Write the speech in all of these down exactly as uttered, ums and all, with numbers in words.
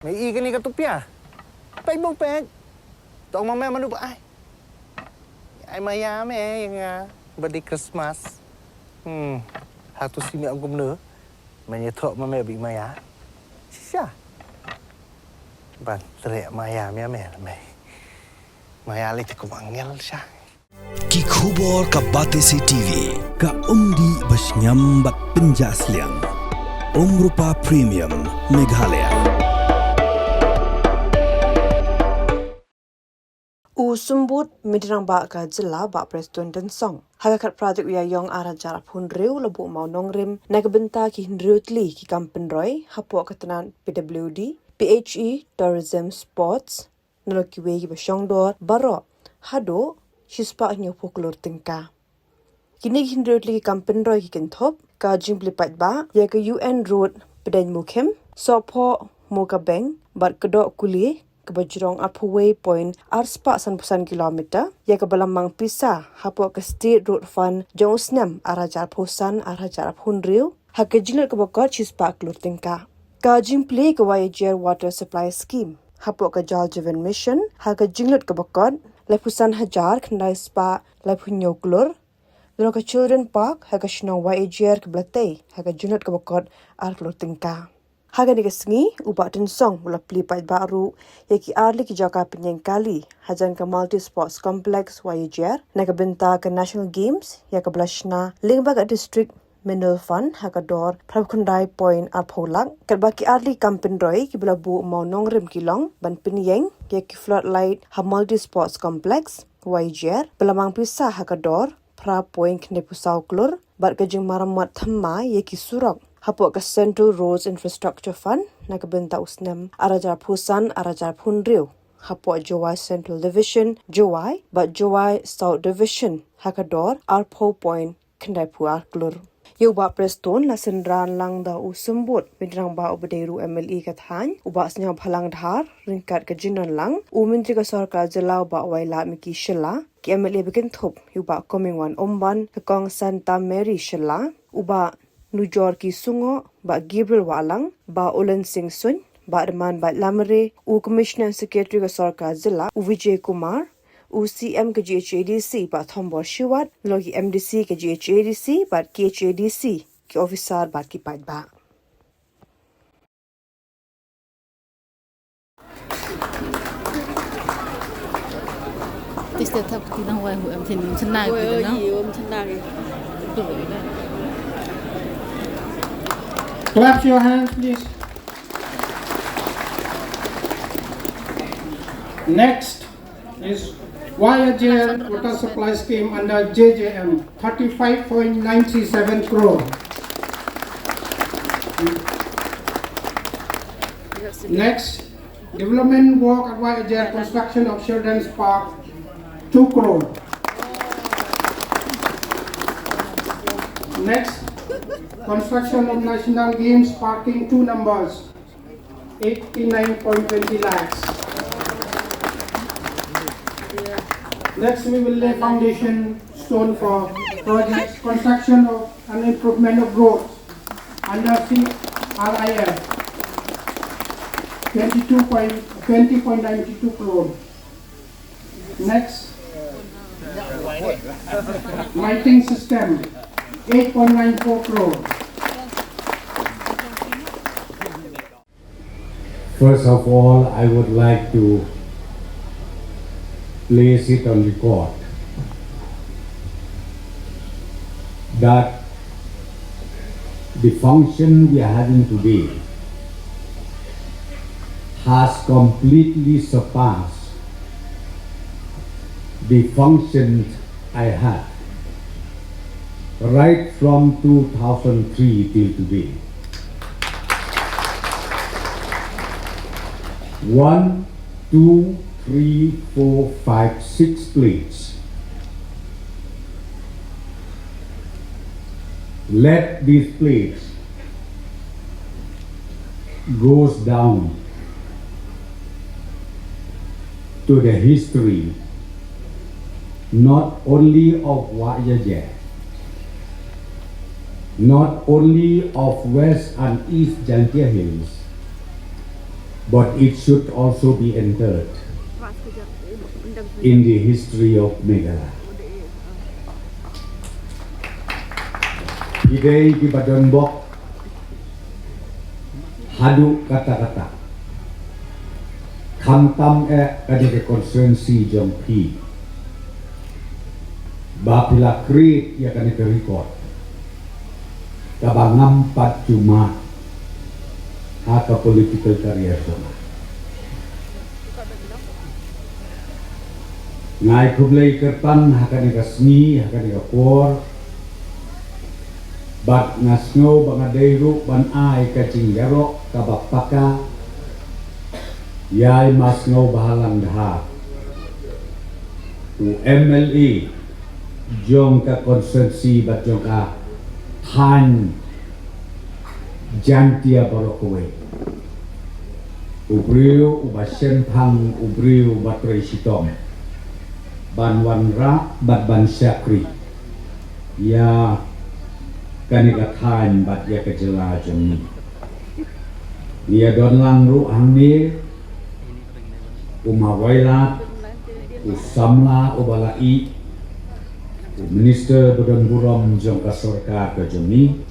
Me i kane ka tupia. Peit mo peit. Tong ma me manu ba ai. Ai maya me ïa nga. Birthday Christmas. Hmm. Hatu si me ong kumno. Me ïa thok ma me bi maya. Shisha. Ban trek maya me me me. Maya le te kum angel sha. Ki khubor ka Batesi TV, ka umdih ba shngiam bad pynjah sliang. Umrupa Premium, Meghalaya. U Symbud Myntri Rangbah ka Jylla Bah Prestone Tynsong ha ka khatphra tarik u Ïaïong arhajar arphew hynriew u la buh mawnongrim na ka bynta ki hynriew tylli ki kam pynroi hapoh ka tnat PWD, PHE, Tourism, Sports, nalor kiwei kiba shongdor baroh haduh shispah hynñiewphew klur tyngka. Kine ki hynriew tylli ki kam pynroi ki kynthup ka jingplie paidbah ïa ka UN Road Pdeng Mukhim, Sohphoh Mokabeng bad Kdoh Kulie kaba jrong arphew wei point arspah sanphew san kilometer, ïa kaba la mang pisa hapoh ka State Road Fund jong u snem arhajar arphew san arhajar arphew hynriew ha ka jinglut kaba kot shispah klur tyngka. Ka jingplie ka Water Supply Scheme hapoh ka Jal Jeevan Mission ha ka jinglut kaba kot laiphew san hajar khyndai spah laiphew hynñiew klur. Nalor ka Children Park ha ka shnong Wahiajer kaba la tei ha ka jinglut kaba kot ar klur tyngka. Ha kane ka sngi u Bah Tynsong u la plie paidbah ruh ïa ki artylli ki jaka pynïeng kali hajan ka Multi Sports Complex Wahiajer na ka bynta ka National Games ïa kaba la shna lyngba ka District Mineral Fund ha ka dor phra khyndai point arphew lak, katba ki artylli ki kam pynroi kiba la buh mawnongrim ki long ban pynïeng ïa ki floodlight ha Multi Sports Complex Wahiajer ba la mang pisa ha ka dor phra point khyndaiphew saw klur bad ka jingmaramot thymmai ïa ki surok hapoh ka Central Roads Infrastructure Fund na ka bynta u snem arhajar arphew san arhajar arphew hynriew hapoh Jowai Central Division, Jowai bad Jowai South Division ha ka dor arphew point khyndaiphew ar klur. Ïa u Bah Prestone la synran lang da u Symbud Myntri Rangbah uba dei ruh u MLA ka thaiñ, u Bah Sniawbhalang Dhar, ryngkat ka jingdon lang u Myntri ka Sorkar Jylla u Bah Wailadmiki Shylla, ki MLA ba kynthup ïa u Bah Comingone Ymbon, ka Kong Santa Mary Shylla, u Bah Nujorki Sungoh, Bah Gabriel Wahlang, Bah Ulen Singh Suin, Bah Demand Bah Lamare, u Commissioner Secretary ka Sorkar Jylla u Vijay Kumar, u CEM ka GHADC Bah Thombor Shiwat, nalor ki MDC ka GHADC bad KHADC, ki officer bad ki paidbah. Clap your hands, please. Next is Wahiajer Water Supply Scheme under JJM, thirty-five point nine three seven crore. Next, development work at Wahiajer, construction of children's park, two crore. Next, construction of National Games parking, two numbers, eighty-nine point twenty lakhs. Next, we will lay foundation stone for projects, construction of and improvement of roads under C R I F, twenty-two point, twenty point nine two crore. Next, lighting system, eight point nine four crore. First of all, I would like to place it on record that the function we are having today has completely surpassed the functions I had right from two thousand three till today. One, two, three, four, five, six plates. Let these plates goes down to the history, not only of Wahiajer, not only of West and East Jaintia Hills, But it should also be entered in the history of Meghalaya. Phi dei kiba don bok haduh katta katta. Khamtam eh ka dei ka constituency jong phi ba phi la create ïa kane ka record kaba ngam pat ju mad ha ka political career jong nga. Nga ai khublei kyrpang ha kane ka sngi, ha kane ka por, bad nga sngew ba nga dei ruh ban ai ka jingïaroh kaba paka ïa i ma Sngewbhalang Dhar, u M L A jong ka constituency bad jong ka thaiñ Jaintia baroh kawei. U briew uba shemphang, u briew uba trei shitom ban wanrah bad ban shakri ïa kane ka thaiñ bad ïa ka jylla jong ngi. Ngi ïa don lang ruh hangne, u Mawailat, u samla uba la ïeh, u minister ba don burom jong ka sorkar ka jong ngi.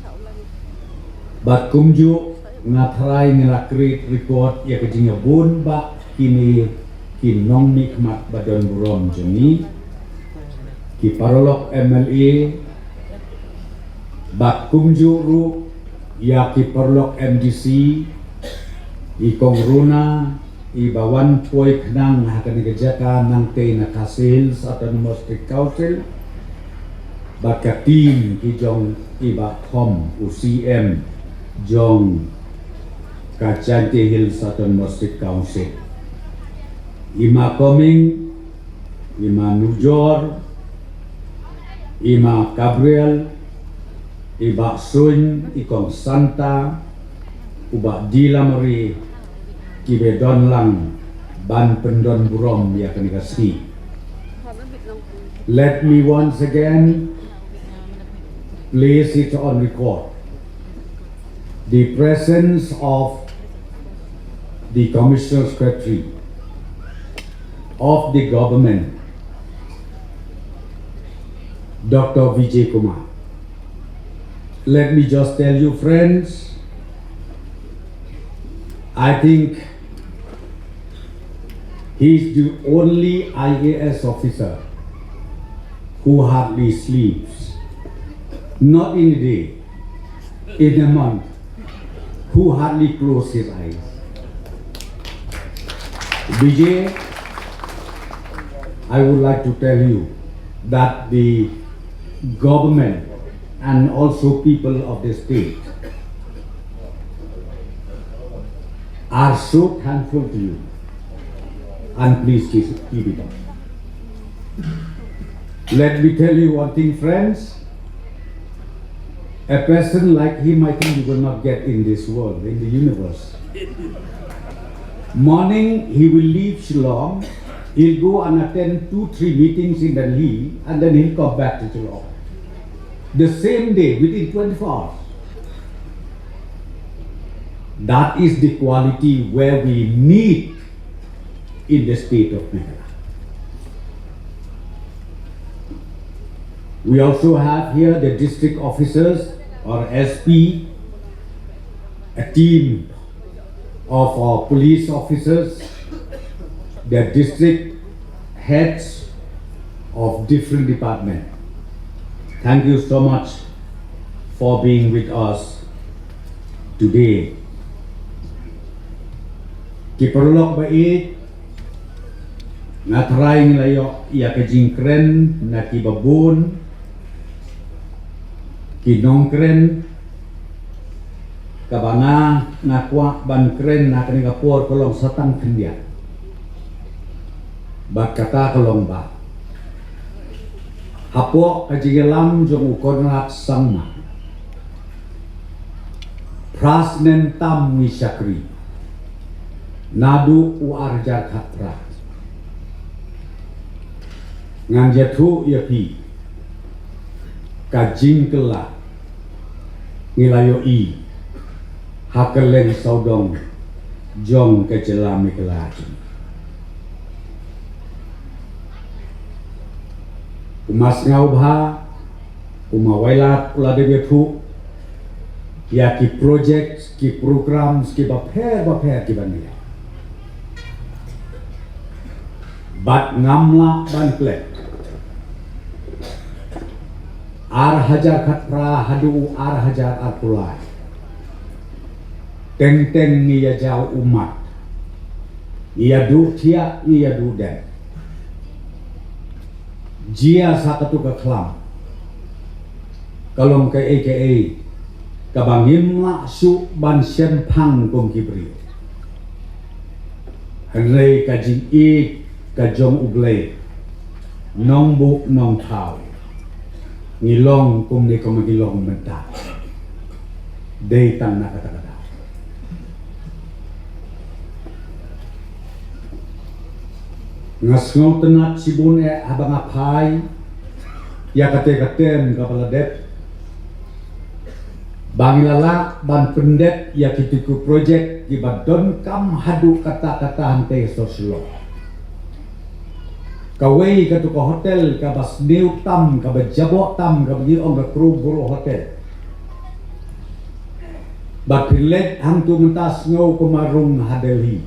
Bad kumjuh nga tharai ngi la create record ïa ka jingïabun ba kine ki nongmihkhmat ba don burom jong ngi, ki paralok M L A, bad kumjuh ruh ïa ki paralok M D C, i Kong Runa, iba wan poi khnang ha kane ka jaka nangtei na Khasi Hills Autonomous District Council, bad ka team ki jong i Bah Khom, u C M jong ka Jaintia Hills Autonomous District Council. I ma Coming, i ma Nujor, i ma Gabriel, i Bah Suin, i Kong Santa, u Bah Dilamari, kiba don lang ban pyndon burom ïa kane ka sngi. Let me once again place it on record the presence of the Commissioner Secretary of the government, Doctor Vijay Kumar. Let me just tell you, friends, I think he is the only I A S officer who hardly sleeps, not in a day, in a month, who hardly close his eyes. Vijay, I would like to tell you that the government and also people of the state are so thankful to you, and please keep, keep it up. Let me tell you one thing, friends. A person like him, I think you will not get in this world, in the universe. Morning, he will leave Shillong, he'll go and attend two, three meetings in Delhi, and then he'll come back to Shillong. The same day, within twenty-four hours. That is the quality where we need in the state of Meghalaya. We also have here the district officers or S P, a team of our police officers, the district heads of different department. Thank you so much for being with us today. Ki paralok ba ïeit, nga tharai ngi la ïoh ïa ka jingkren na kiba bun ki nongkren, kaba nga, nga kwah ban kren na kane ka por ka long sa tang khyndiat. Bad kata ka long ba hapoh ka jingïalam jong u Conrad Sangma, phra snem tam ngi shakri naduh u ar hajar khatphra. Ngan ïathuh ïa phi ka jingkylla ngi la ïohi ha kylleng sawdong jong ka jylla Meghalaya. Kumba sngewbha, kumba wai lad u la dep ïathuh ïa ki project, ki program, ki bapher bapher kiban ïa. Bad ngam lah ban klet. Ar hajar khatphra haduh ar hajar arphew lai. Teng teng ngi ïa jaw ummat. Ngi ïa duh thiah, ngi ïa duh dem. Jia sa katu ka khlam. Ka long kaei kaei kaba ngim lah shuh ban shemphang kum ki briew. Hynrei ka jingïeit ka jong U Blei, nongbuh nongthaw, ngi long kumne kumba ngi long mynta. Dei tang na kata ka daw. Nga sngewtynnat shibun eh haba nga phai ïa kata ka term kaba la dep, ba ngi la lah ban pyndep ïa kitu ki project kiba donkam haduh katta katta hangtei ha sor Shillong. Kawei katu ka hotel kaba sniew tam, kaba jaboh tam, kaba ngi ong ka Kruborog Hotel. Bad phin leit hangtu mynta sngew kumba rung ha Delhi.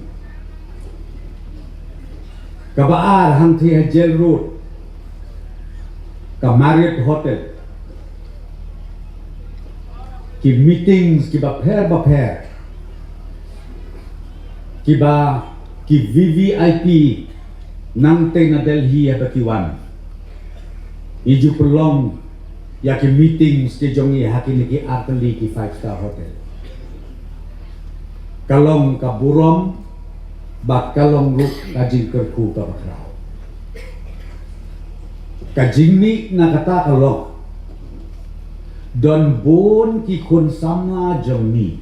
Kaba ar hangtei ha Jail Road, ka Marriott Hotel. Ki meetings kiba pher bapher, kiba ki V V I P nangtei na Delhi haba ki wan. Ngi ju pynlong ïa ki meetings ki jong ngi ha kine ki artylli ki five star hotel. Ka long ka burom bad ka long ruh ka jingkyrkhu kaba khraw. Ka jingmih na kata ka long, don bun ki khun samla jong ngi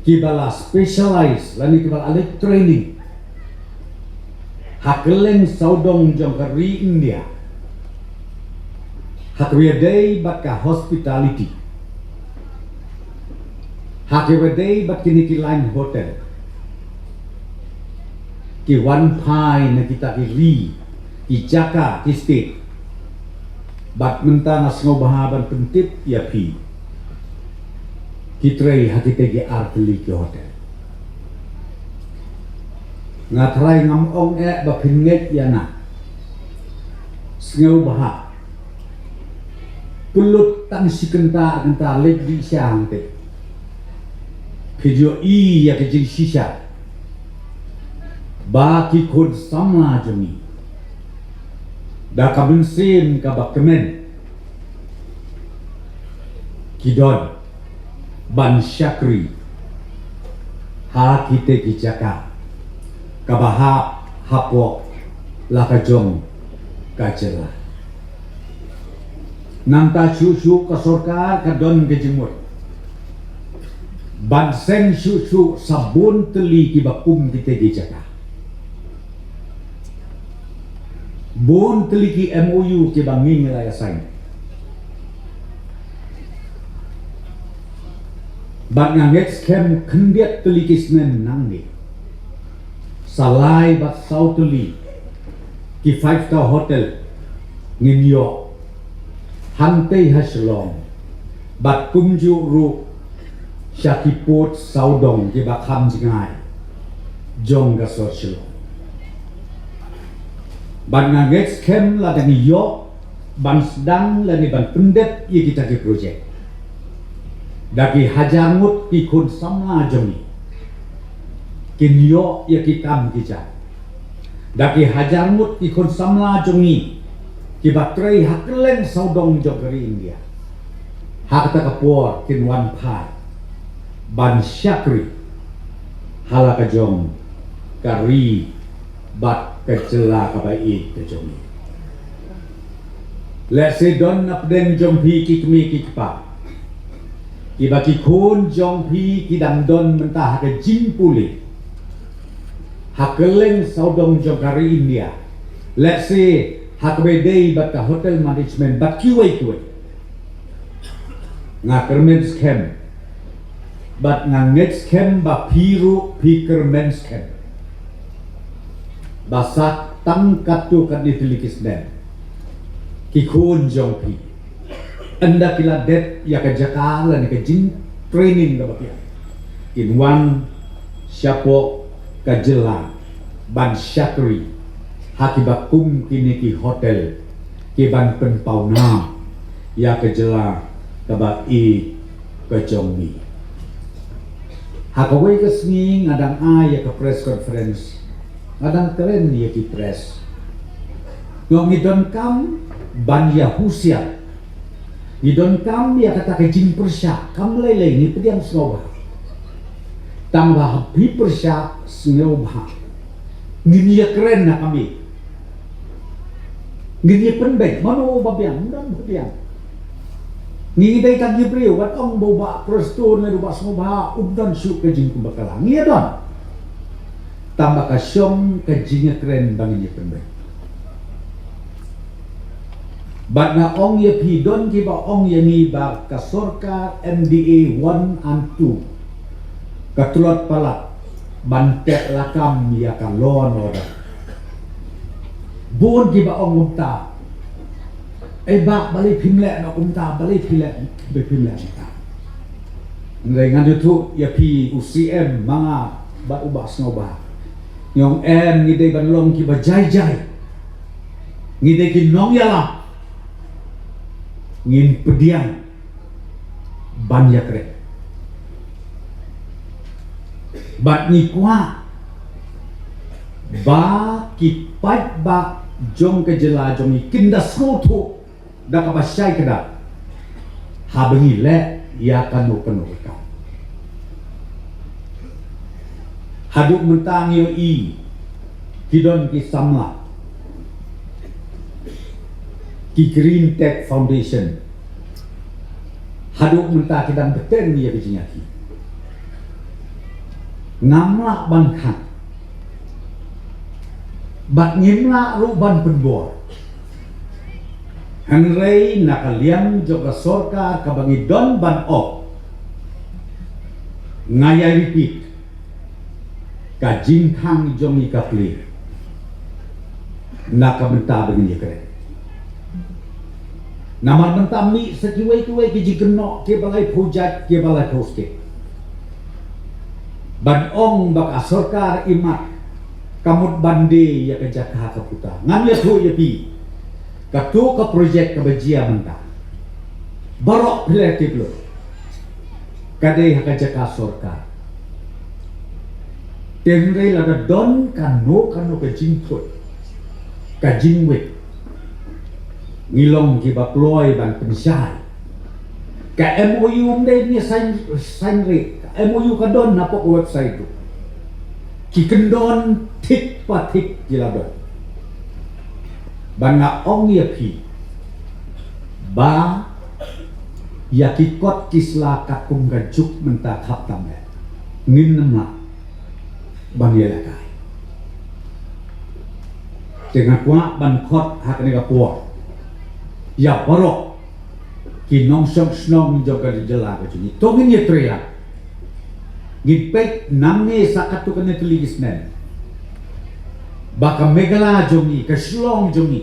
kiba la specialize lane kiba la leit training ha kylleng sawdong jong ka ri India, ha kaba ïadei bad ka hospitality, ha kaba ïadei bad kine ki line hotel. Ki wan phai na kita ki ri, ki jaka, ki state. Bad mynta nga sngewbha ban pyntip ïa phi, ki trei ha kita ki artylli ki hotel. Nga tharai ngam ong eh ba phin ngeit ïa nga. Sngewbha, pynlut tang shi kynta ar kynta, leit dih sha hangtei. Phin ïohi ïa ka jingshisha ba ki khun samla jong ngi, da ka mynsiem kaba kmen, ki don ban shakri ha kita ki jaka kaba hap hapoh la ka jong ka jylla. Nangta shuh shuh ka sorkar ka don ka jingmut ban seng shuh shuh sa bun tylli kiba kum kita ki jaka. Bun tylli ki M O U kiba ngi ngi la ïa sign. Bad nga ngeit skhem khyndiat tylli ki snem nangne, sa lai bad saw tylli ki five star hotel ngin ïoh hangtei ha Shillong, bad kumjuh ruh sha ki pud sawdong kiba kham jngai jong ka sor Shillong. Bad nga ngeit skhem lada ngi ïoh ban sdang lane ban pyndep ïa kita ki project, da ki hajar ngut ki khun samla jong ngi kin ïoh ïa ki kam ki jam. Da ki hajar ngut ki khun samla jong ngi kiba trei ha kylleng sawdong jong ka ri India, ha kata ka por kin wan phai ban shakri ha la ka jong ka ri bad ka jylla kaba ïeit ka jong ngi. Lehse don na pdeng jong phi ki kmie ki kpa, kiba ki khun jong phi ki dang don mynta ha ka jingpule ha kylleng sawdong jong ka ri India, lehse ha kaba ïadei bad ka hotel management bad kiwei kiwei. Nga kyrmen skhem Bad nga ngeit skhem ba phi ruh phi kyrmen skhem ba sa tang katto katne tylli ki snem, ki khun jong phi, ynda ki la dep ïa ka jaka lane ka jingtraining kaba biang, kin wan shapoh ka jylla ban shakri ha kiba kum kine ki hotel, ki ban pynpawnam ïa ka jylla kaba ïeit ka jong ngi. Ha kawei ka sngi nga dang ai ïa ka press conference, nga dang kren ïa ki press. Ngi donkam ban ïa husiar. Ngi donkam ïa kata ka jingpyrshah, kam lei lei, ngi pdiang sngewbha. Tang ba haba phi pyrshah sngewbha, ngin ïa kren na ka miej. Ngin ïa pynbeit, mano ba biang, ym don ba biang. Ngi dei tang ki briew, wat ong ba u Bah Prestone lane u Bah Sngewbha, um don shuh ka jingkumbakla. Ngi ïa don. Tang ba ka shong ka jingïakren ba ngin ïa pynbeit. Bad nga ong ïa phi, don kiba ong ïa ngi ba ka sorkar M D A one and two ka tlot palat ban teh lakam ïa ka law and order. Bun kiba ong kumta. Ei bah, balei phim leh noh kumta, balei phim leh, balei phim leh noh kumta. Hynrei ngan ïathuh ïa phi, u C M ma nga bad u Bah Sngewbha, ngi ong em, ngi dei ban long kiba jai jai. Ngi dei ki nongïalam. Ngin pdiang ban ïakren. Bad ngi kwah ba ki paidbah jong ka jylla jong ngi kin da sngewthuh da kaba shai kdar haba ngi leh ïa kano kano ka kam. Haduh mynta ngi ïohi ki don ki samla, ki Green Tech Foundation, haduh mynta ki dang bteng ïa ka jingïakhih. Ngam lah ban khang bad ngim lah ruh ban pynbor. Hynrei na ka liang jong ka sorkar kaba ngi don ban ong, nga ïa repeat, ka jingkhang jong ngi ka plie na ka bynta ba ngin ïakren. Namar mynta mih sa kiwei kiwei ki jingkynnoh kiba laiphew jait, kiba laiphew stet, ban ong ba ka sorkar imat ka mut ban die ïa ka jaka ka puta. Ngan ïathuh ïa phi, kato ka projek kaba jia mynta, baroh phi la tip lut, ka dei ha ka jaka sorkar. Te hynrei lada don kano kano ka jingthut, ka jingwit, ngi long kiba kloi ban pynshai. Ka M O U ym dei ngi sign, sign re. Ka M O U ka don hapoh ka website ruh. Ki kyndon thik pa thik ki la don. Ba nga ong ïa phi ba ïa ki kot ki sla katkum ka juk mynta khap tam eh, ngin ym lah ban ïalehkai. Te nga kwah ban khot ha kane ka por ïa baroh ki nongshong shnong jong ka jylla ka jong ngi, to ngin ïatrei lang. Ngin peit nangne sa katto katne tylli ki snem ba ka Meghalaya jong ngi, ka Shillong jong ngi,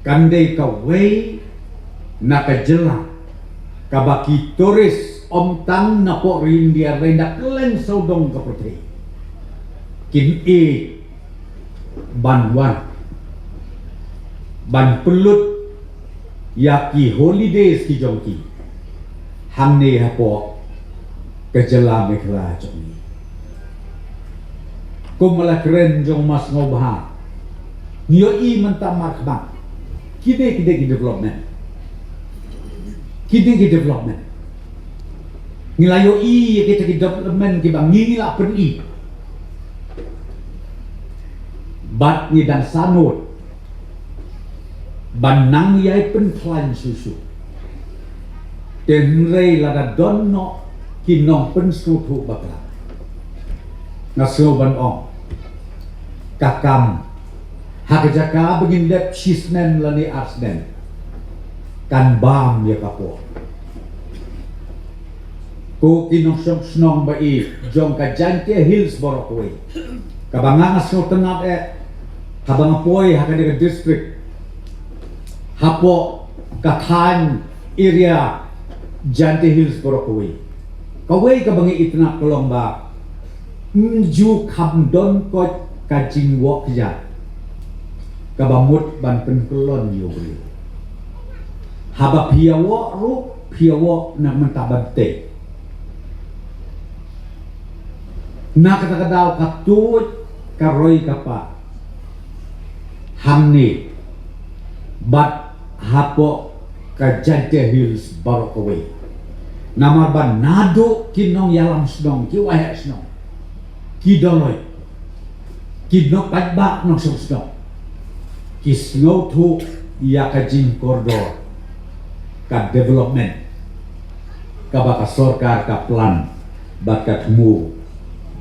kan dei kawei na ka jylla kaba ki tourist ym tang napoh ri India, hynrei na kylleng sawdong ka pyrthei kin ïeit ban wan ban pynlut ïa ki holidays ki jong ki hangne hapoh ka jylla Meghalaya jong ngi. Kum la kren jong u Bah Sngewbha, ngi ïohi mynta markhmat, kine, kine ki development, kine ki development. Ngi la ïohi ïa kita ki development kiba ngi la pyni. Bad ngi dang sangeh ban nang ïai pynkhlaiñ shuh shuh. Te hynrei lada don noh ki nongpynsngewthuh bakla, nga sngew ban ong, ka kam ha ka jaka ba ngin dep shi snem lane ar snem, kan bam ïa ka por. Ko ki nongshong shnong ba i jong ka Jaintia Hills baroh kawei. Kaba nga nga sngewtynnat eh, haba nga poi ha kane ka district, hapoh ka thaiñ area Jaintia Hills baroh kawei. Kawei kaba nga itynnat ka long ba ym ju kham don koit ka jingwoh kjat kaba mut ban pynkyllon ïa u briew. Haba phi ïawoh ruh, phi ïawoh na ka bynta ban tei. Na kata ka daw ka tuid ka roi ka par hangne bad hapoh ka Jaintia Hills baroh kawei. Namar ba naduh ki nongïalam shnong, ki waheh shnong, ki dolloi, ki nongpaidbah nongshong shnong, ki sngewthuh ïa ka jingkordor ka development kaba ka sorkar ka plan bad ka thmu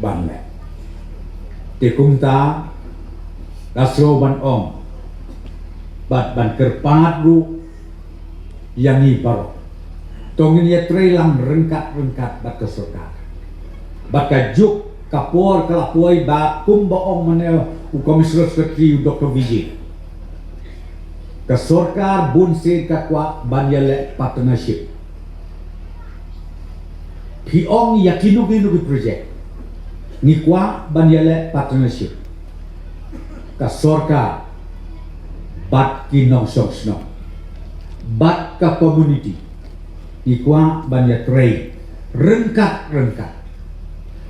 ban leh. Te kumta nga sngew ban ong bad ban kyrpad ruh ïa ngi baroh. To ngin ïatrei lang ryngkat ryngkat bad ka sorkar. Bad ka juk ka por ka la poi ba kumba ong mynne u Commissioner Secretary u Doctor Vijay. Ka sorkar bun sien ka kwah ban ïaleh partnership. Phi ong ïa kino kino ki project ngi kwah ban ïaleh partnership. Ka sorkar bad ki nongshong shnong bad ka community ngi kwah ban ïatrei ryngkat ryngkat.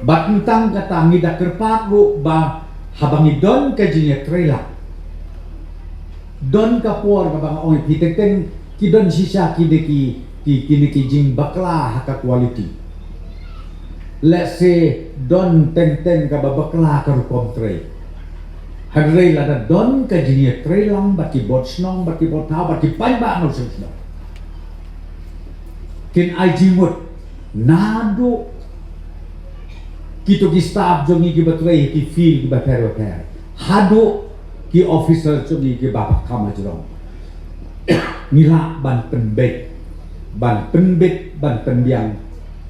Bad tang kata ngi da kyrpad ruh ba haba ngi don ka jingïatrei lang, don ka por kaba nga ong ïa phi teng teng ki don shisha kine ki, ki, kine ki jingbakla ha ka quality. Let's say don teng teng kaba bakla ka rukom trei. Hynrei lada don ka jingïatrei lang bad ki bor shnong, bad ki bor thaw, bad ki paidbah nongshong shnong, kin ai jingmut naduh kito ki staff jong ngi kiba trei ki field kiba pher bapher, haduh ki officer jong ngi kiba kham hajrong. Ngi lah ban pynbeit, ban pynbeit, ban pynbiang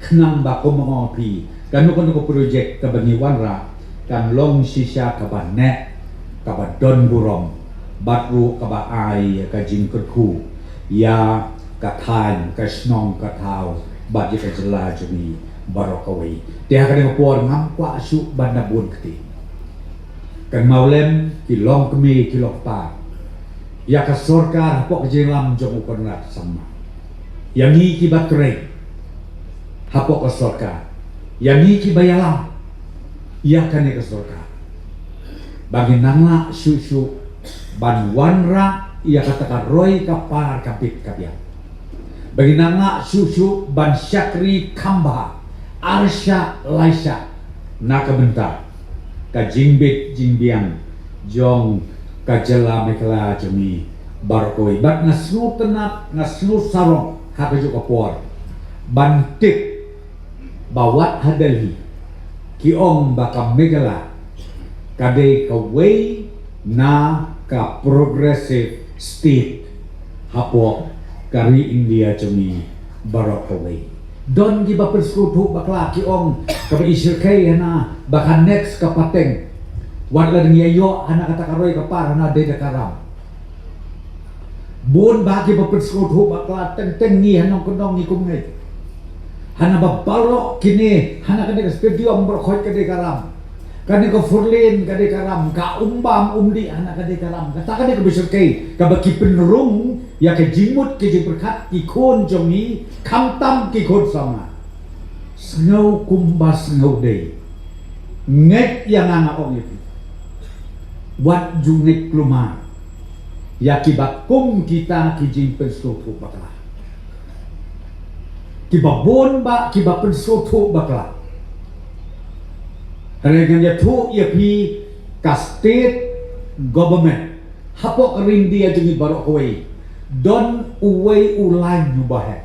khnang ba kum ma nga phi, kano kano ka project kaba ngi wanrah kan long shisha kaba neh, kaba don burom, bad ruh kaba ai ka jingkyrkhu ïa ka thaiñ, ka shnong, ka thaw bad ïa ka jylla jong ngi baroh kawei. Te ha kane ka por ngam kwah shuh ban da bun kti. Kan mawlem ki longkmie ki longkpa ïa ka sorkar hapoh ka jingïalam jong u Conrad Sangma, ïa ngi kiba trei hapoh ka sorkar, ïa ngi kiba ïalam ïa kane ka sorkar, ba ngin nang lah shuh shuh ban wanrah ïa kata ka roi ka par ka bit ka biang. Ba ngin nang lah shuh shuh ban shakri kham bha arshah laishah na ka bynta ka jingbit jingbiang jong ka jylla Meghalaya jong ngi baroh kawei. Bad nga sngewtynnat, nga sngew sarong ha kajuh ka por ban tip ba wat ha Delhi ki ong ba ka Meghalaya ka dei kawei na ka progressive state hapoh ka ri India jong ngi baroh kawei. Don kiba pynsngewthuh bakla, ki ong kaba i shyrkhei hana ba ka next ka pateng, wat la dang ïa ïoh hana kata ka roi ka par hana dei da ka ram. Bun ba kiba pynsngewthuh bakla, teng teng ngi ha nongkyndong ngi kum ngi. Hana ba baroh kine, hana kane ka stadium baroh khoit ka dei ka ram. Kane ka four lane ka dei ka ram, ka umbam umdih hana ka dei ka ram. Kata ka dei kaba shyrkhei, kaba ki pynrung ïa ka jingmut ka jingpyrkhat ki khun jong ngi, khamtam ki khun samla. Sngew kumba sngew dei. Ngeit ïa nga, nga ong ïa phi, wat ju ngeit kulmar ïa kiba kum kita ki jingpynsngewthuh bakla. Kiba bun ba kiba pynsngewthuh bakla. Hynrei ngan ïathuh ïa phi, ka state government hapoh ka ri India jong ngi baroh kawei, don uwei u lain uba heh.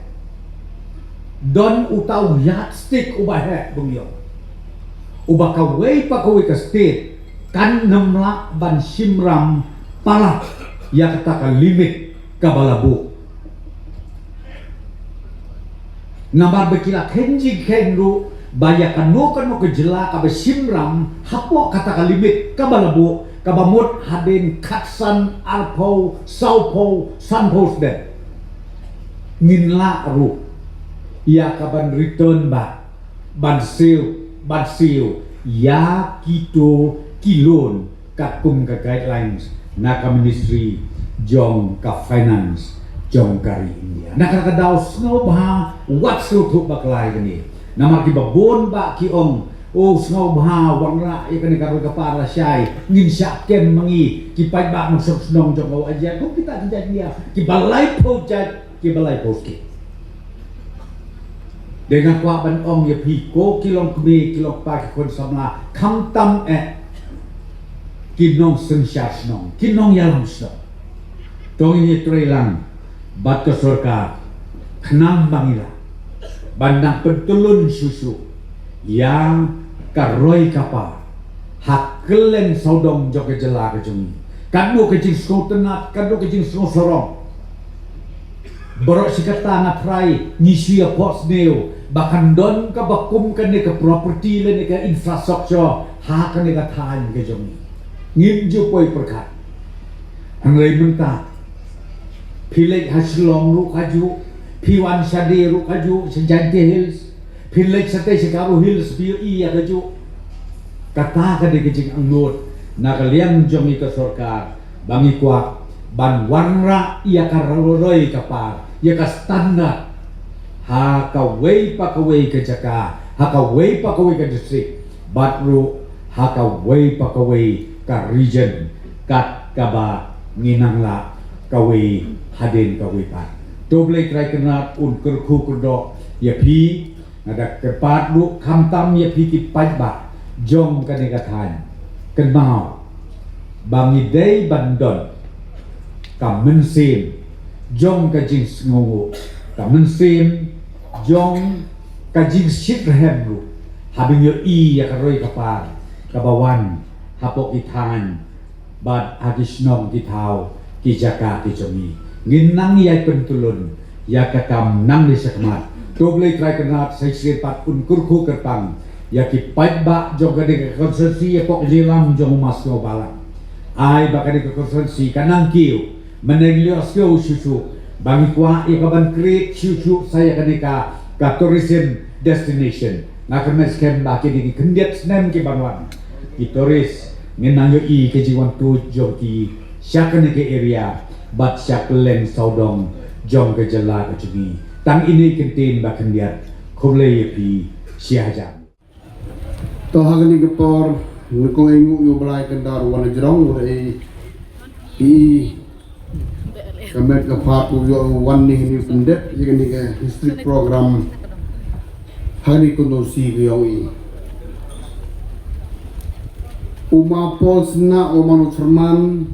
Don uta u yardstick uba heh, bym ïoh. Uba kawei pa kawei ka state kan nym lah ban shim ram palat ïa kata ka limit kaba la buh. Namar ba ki la khein jingkhein ruh ba ïa kano kano ka jylla kaba shim ram hapoh kata ka limit kaba la buh, kaba mut hadien khatsan, arphew, sawphew, sanphew snem, ngin lah ruh ïa ka ban return back, ban siew, ban siew ïa kito ki loan katkum ka guidelines na ka Ministry jong ka Finance jong ka ri India. Na kata ka daw sngewbha wat sngewthuh bakla ïa kane. Namar kiba bun ba ki ong, "Oh, sngewbha, wanrah ïa kane ka roi ka par lashai, ngin shah kem ma ngi ki paidbah nongshong shnong jong ka Wahjat, kum kita ki jait India kiba laiphew jait, kiba laiphew state." Dei nga kwah ban ong ïa phi, ko ki long kmie, ki long kpa, ki khun samla, khamtam eh ki nongsynshar shnong, ki nongïalam shnong. To ngin ïatreilang bad ka sorkar khnang ba ngi lah ban nang pyntylun shuh shuh ïa ka roi ka par ha kylleng sawdong jong ka jylla ka jong ngi. Katno ka jingsngewtynnat, katno ka jingsngewsarong. Baroh shi katta nga trai ngi shu ïa phohsniew ba kan don kaba kum kane ka property lane ka infrastructure ha kane ka thaiñ ka jong ngi. Ngim ju poi pyrkhat. Hynrei mynta phi leit ha Shillong ruh kajuh, phi wan shadei ruh kajuh, sha Jaintia Hills, phi leit shatei sha Garo Hills, phi ïohi ïa kajuh. Kata ka dei ka jingangnud na ka liang jong ngi ka sorkar ba ngi kwah ban wanrah ïa ka roi ka par, ïa ka standard ha kawei pa kawei ka jaka, ha kawei pa kawei ka district, bad ruh ha kawei pa kawei ka region, kat kaba ngi nang lah kawei hadien kawei pat. To Blei Trai Kynrad un kyrkhu kyrdoh ïa phi, nga da kyrpad ruh khamtam ïa phi ki paidbah jong kane ka thaiñ. Kynmaw ba ngi dei ban don ka mynsiem jong ka jingsngewnguh, ka mynsiem jong ka jingshitrhem ruh, haba ngi ïohi ïa ka roi ka par kaba wan hapoh ki thaiñ bad ha ki shnong, ki thaw, ki jaka ki jong ngi. Ngin nang ïai pyntylun ïa ka kam nang da shakhmat. To Blei Trai Kynrad sa shisien pat un kyrkhu kyrpang ïa ki paidbah jong kane ka constituency, ïa ka jingïalam jong u Master Balang. Ai ba kane ka constituency kan nang kiew mynta ngi ïohsngew shuh shuh ba ngi kwah ïa ka ban create shuh shuh sa ïa kane ka, ka tourism destination. Nga kyrmen skhem ba kine ki khyndiat snem ki ban wan, ki tourist ngin nang ïohi ka jingwan tuid jong ki sha kane ka area bad sha kylleng sawdong jong ka jylla ka jong ngi. Tang ine i kyntien ba khyndiat. Khublei ïa phi shihajar. To ha kane ka por, nyngkong eh nguh ïa u Blei kynda ruh wan jrong, u dei i ka met ka phad u ïoh wan ni, ni pyndep ïa kane ka history program ha kane ka constituency ka jong i. U Ma Paul Synnah u man u chairman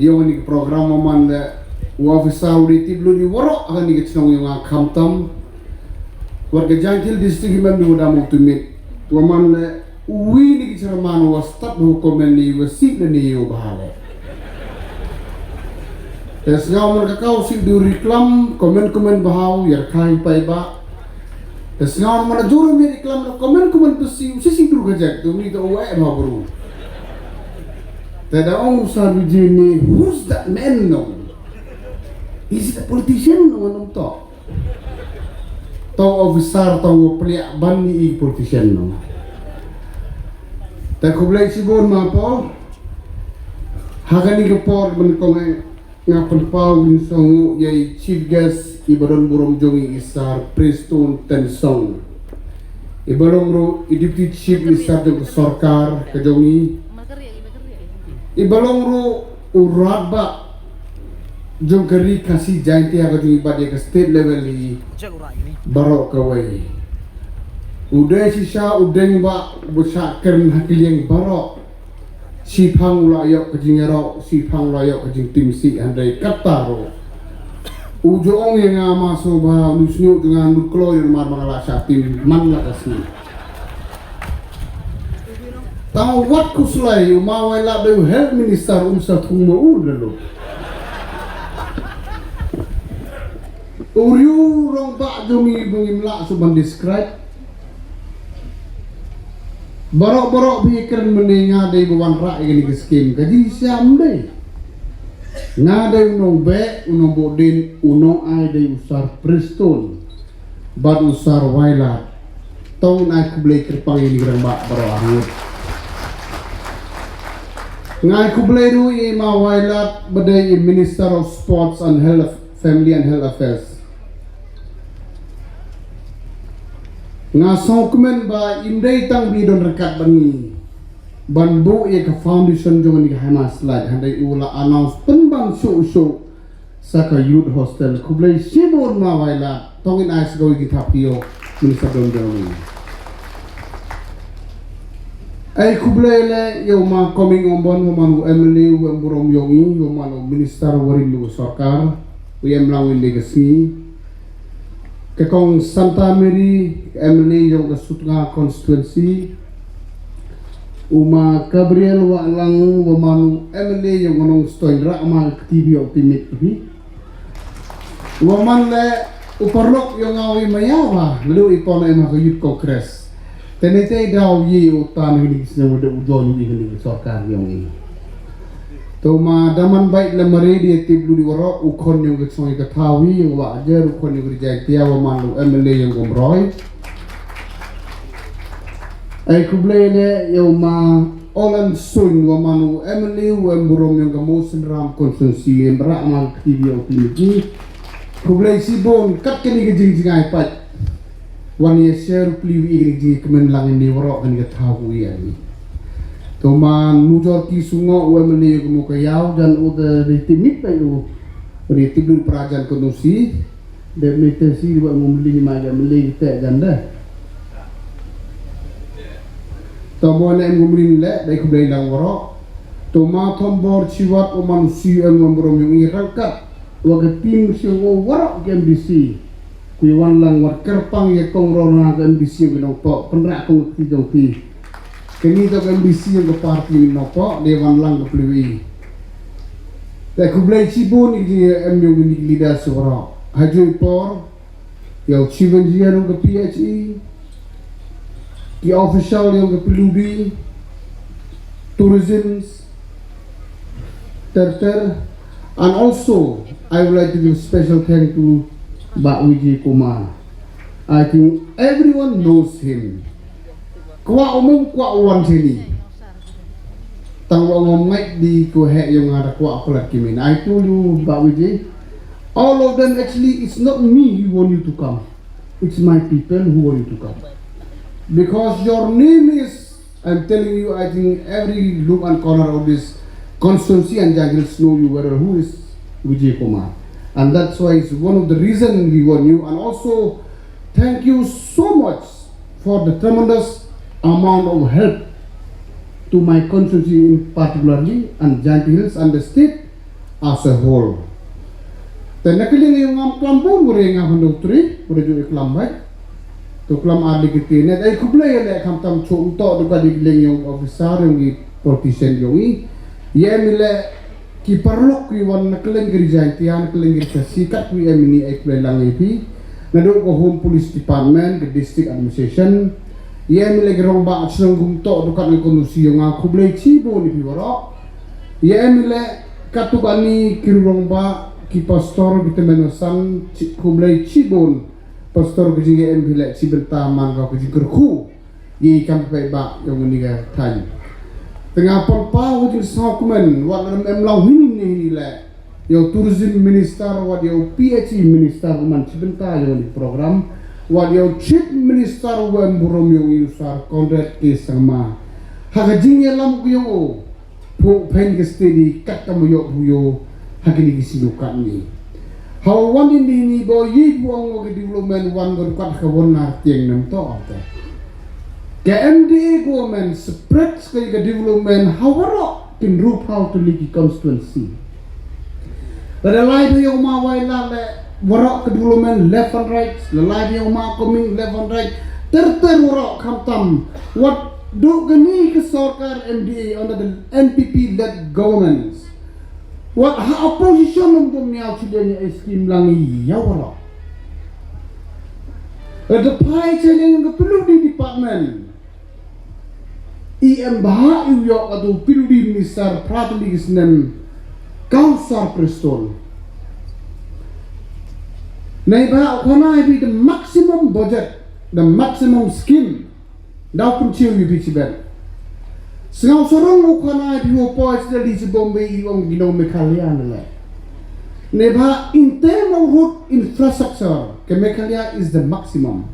ïa kane ka program, u man leh u officer u dei tip lut ïa waroh ha kane ka chnong jong nga, khamtam wat ka Jaintia Hills District hi, man u dam u tumit. Wa man leh uwi na ki chairman wa stad u comment ni wa sih lane u bha leh. Te sngewbha man ka kaw sih du ri klam comment, comment bha u ïa ka hi paidbah. Te sngewbha man jur mi ri klam comment, comment ba sih u sih sih dur ka jait, tu ni to wa eh bha bru. Te da ong sa du ji ni, who's that man, no? Is it a politician, no, no to? Tang officer, tang u pliak ban ni i politician, no. Te khublei shibun Ma Paul. Ha kane ka por ban kong eh nga pynpaw, ngin sngewbha ïa i chief guest i ba don burom jong i, i Sir Prestone Tynsong. I ba long ruh i Deputy Chief Minister jong ka sorkar ka jong i. I ba long ruh u radbah jong ka ri Khasi Jaintia ka jong i bad ïa ka state level i baroh kawei. U dei shisha u dei ba u ba shah kren ha ki liang baroh. Shiphang u la ïoh ka jingïaroh, shiphang u la ïoh ka jingtimsih, hynrei kata ruh u ju ong ïa nga, Ma Sngewbha, u sngewbha nga, ngut kloi namar ba nga la shah tim man la ka sngi. Tang wat khuslai u ma wai la dei u health minister, um sa thung ma u lelu. U U riew rangbah jong ngi ba ngim lah shuh ban describe. Baroh baroh phi kren mynne nga dei ba wanrah ïa kane ka skim. Ka jingshisha ym dei. Nga dei u nongbeh, u nongbuhdien, u nongai dei u Sir Prestone bad u Sir Wailadmiki. Tang ai khublei kyrpang ïa ngi rangbah baroh arngut. Nga ai khublei ruh ïa i ma Wailadmiki ba dei i Minister of Sports and Health, Family and Health Affairs. Nga sngewkmen ba ym dei tang ba i don ryngkat bad ngi ban buh ïa ka foundation jong ngi ha Hima Slide, hynrei u la announce pynban shuh shuh sa ka youth hostel. Khublei shibun ma Wailadmiki, tang ai sngewbha ïa ki thap kyiad, Minister don jong ngi. Ai khublei leh ïa u ma Coming Ymbon, u man u M L A u em burom jong ngi, u man u Minister warim u sorkar, u em lang ïa ka sngi. Ka kong Santa Mary, M L A jong ka Sutnga constituency. U ma Gabriel Wahlang, u man u M L A jong ka Nongstoiñ, rah ma ka kti biang u pynmih phi. Wa man leh u paralok ïa nga u i maya wa, leh u i pon ïa ma ka Youth Congress. Te ne te daw ïa u tan ïa kine ki snem u dei u join ïa kine ki sorkar ïa ngi. To ma da man bait la mare di tip lu di waroh u khon ïa ka song ïa ka thaw ïa wa jer u khon ïa ka rijai tia wa man u M L A ïa u Gomroi. Ai khublei leh ïa u ma Olan Suin wa man u M L A u em burom ïa ka Mawsynram constituency em rah ma ka kti biang u pynmih. Khublei shibun kat kane ka jingjngai pat. Wan ïa share u pli u i ka jingkmen lang ïa ni waroh kane ka thaw u ïa ni. To ma Nujor Ki Sungo u em ïa ka mo ka ïaw jan u da ri timit pa u ri tiblu pra jan ko nusi. De me te si wa ngum li ma ga me li te jan de. To mo ne ngum li le dai khublei lang waroh. To ma Thombor Chiwat u man si em ngum rom yung i rangkat. Wa ka tim si ngo waroh ka M D C. Ku wan lang wat kyrpang ïa kong rona ka M D C ïa nong pok pynrah kong ti jong ti. Kani to ka M D C ïa ka party ïa nong pok de wan lang ka pliwi. Te khublei shibun ïa ki em ïa ki leader su waroh. Ha jui por ïa u chief engineer ïa ka P H E, ki official ïa ka P W D, tourism, ter ter, and also I would like to give special thank to Bah Vijay Kumar. I think everyone knows him. Kwah u mum kwah u wan shini. Tang wa ngom ngai di ko he yong ada kwah palat kimin. I told you Bah Vijay. All of them actually it's not me who want you to come. It's my people who want you to come. Because your name is I'm telling you, I think every look and corner of this constituency and Jaintia Hills know you very well who is Vijay Kumar. And that's why it's one of the reason we want you. And also, thank you so much for the tremendous amount of help to my constituency in particularly and Jaintia Hills and the state as a whole. Te na ka liang ïa ngam klam bun ngure ngam hyndu tri ngure ju i klam bai. To klam ar di kiti ne dai khublei le kham tam chum to du ka di liang ïa officer ïa ngi politician ïa ngi. Ïa mi le ki paralok ki wan na ka liang ki Jaintia na ka liang ki Khasi kat ki ïa mi ni ai khublei lang ïa phi. Na du ka home police department ka district administration. Ïa mi le ki rong ba chnong gum to du kat ngi kono si ïa nga khublei chi bun ïa phi waroh. Ïa mi le Katto katne ki rong ba ki pastor ki tymmen basan chi khublei chibun pastor ki jingïa em phi leh chi bynta man ka ki jingkyrkhu ïa i kam pynpaw ba ïa ngi ka thaiñ. Te nga pynpaw ka jingsngewkmen wat lem em law hini ne hini leh ïa u tourism minister wat ïa u P H E minister man chi bynta ïa ngi program wat ïa u chief minister wa em burom ïa u Sir Conrad K Sangma. Ha ka jingïalam ku ïa u Phuh phein ka steady kat ka muyok huyo ha kini ki sinu kat ni. Hawa wan in di ni bo yi buang wa ka development wan gon kat ka wan na tiang nam to te. Ka M D A government spread ka ka development hawa ro kin rup hau tu li ki constituency. Lada lai phi ïa u ma wai la le warok ka development left and right, la lai phi ïa u ma coming left and right, ter ter warok kham tam. Wat du kani ka sorkar M D A under the N P P led governments. Wat ha opposition um kum ïa u chiden ïa scheme lang ïa warok. Ka dei phai sha liang ka P W D department. I em bha i u ïoh ka tu P W D minister phra tylli ki snem, ka u Sir Prestone. Neibhah u khana ïa phi the maximum budget, the maximum scheme. Daw pynshai ïa phi shibit. Sngewsarong u khana ïa phi u poi sha Delhi sha Bombay i ong ki nong Meghalaya ne leh. Neibhah in term of road infrastructure ka Meghalaya is the maximum.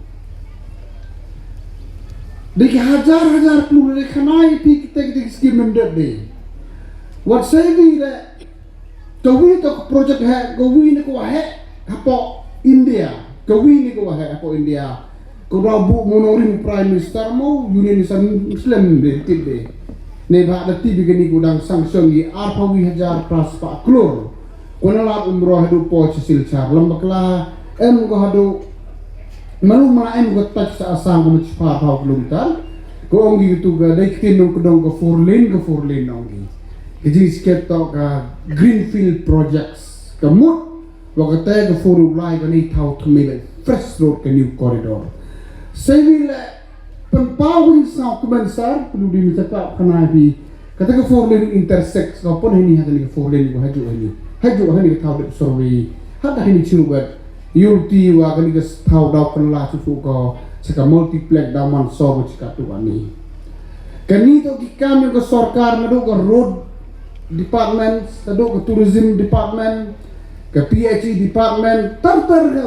Dei ki hajar hajar klur, dei khana ïa phi kita kita ki scheme mem dep dei. Wat sei dei leh. Kawi to ka project heh, kawi ne ka waheh hapoh India. Kawi ne ka waheh hapoh India. Ka daw buh mo nongrim Prime Minister mo, Union Minister Muslim de tip de. Neibhah da tip ïa kane ka dang sanction ïa arphew wi hajar phra spah klur. Ko na Lad Umroi haduh poi sha Silchar. Lem bakla em ko haduh Malu ma em ko touch sa Assam ko machipha phaw kilometer. Ko ong ki tu ka dei ktien nong ka dong ka four lane, ka four lane ong ki. Ka jingskhem to ka greenfield projects. Ka mut wa kata ka four lane ka ni thaw thymmai ba fresh road, ka new corridor. Sei wi leh pynpaw wi saw kumne sar, pynpaw wi mynta ka khana ïa phi. Kata ka four lane intersect, ka pun hini ha kani ka four lane ko hajuh hini. Hajuh hini ka thaw dep survey. Hata hini chirubat. Ïulti wa kani ka thaw daw kan la chu chu ko. Sa ka multiplex daw man sor ko chika tu ani. Kani to ki kam ïa ka sorkar, naduh ka road department, naduh ka tourism department, ka P H E department, tar tar ka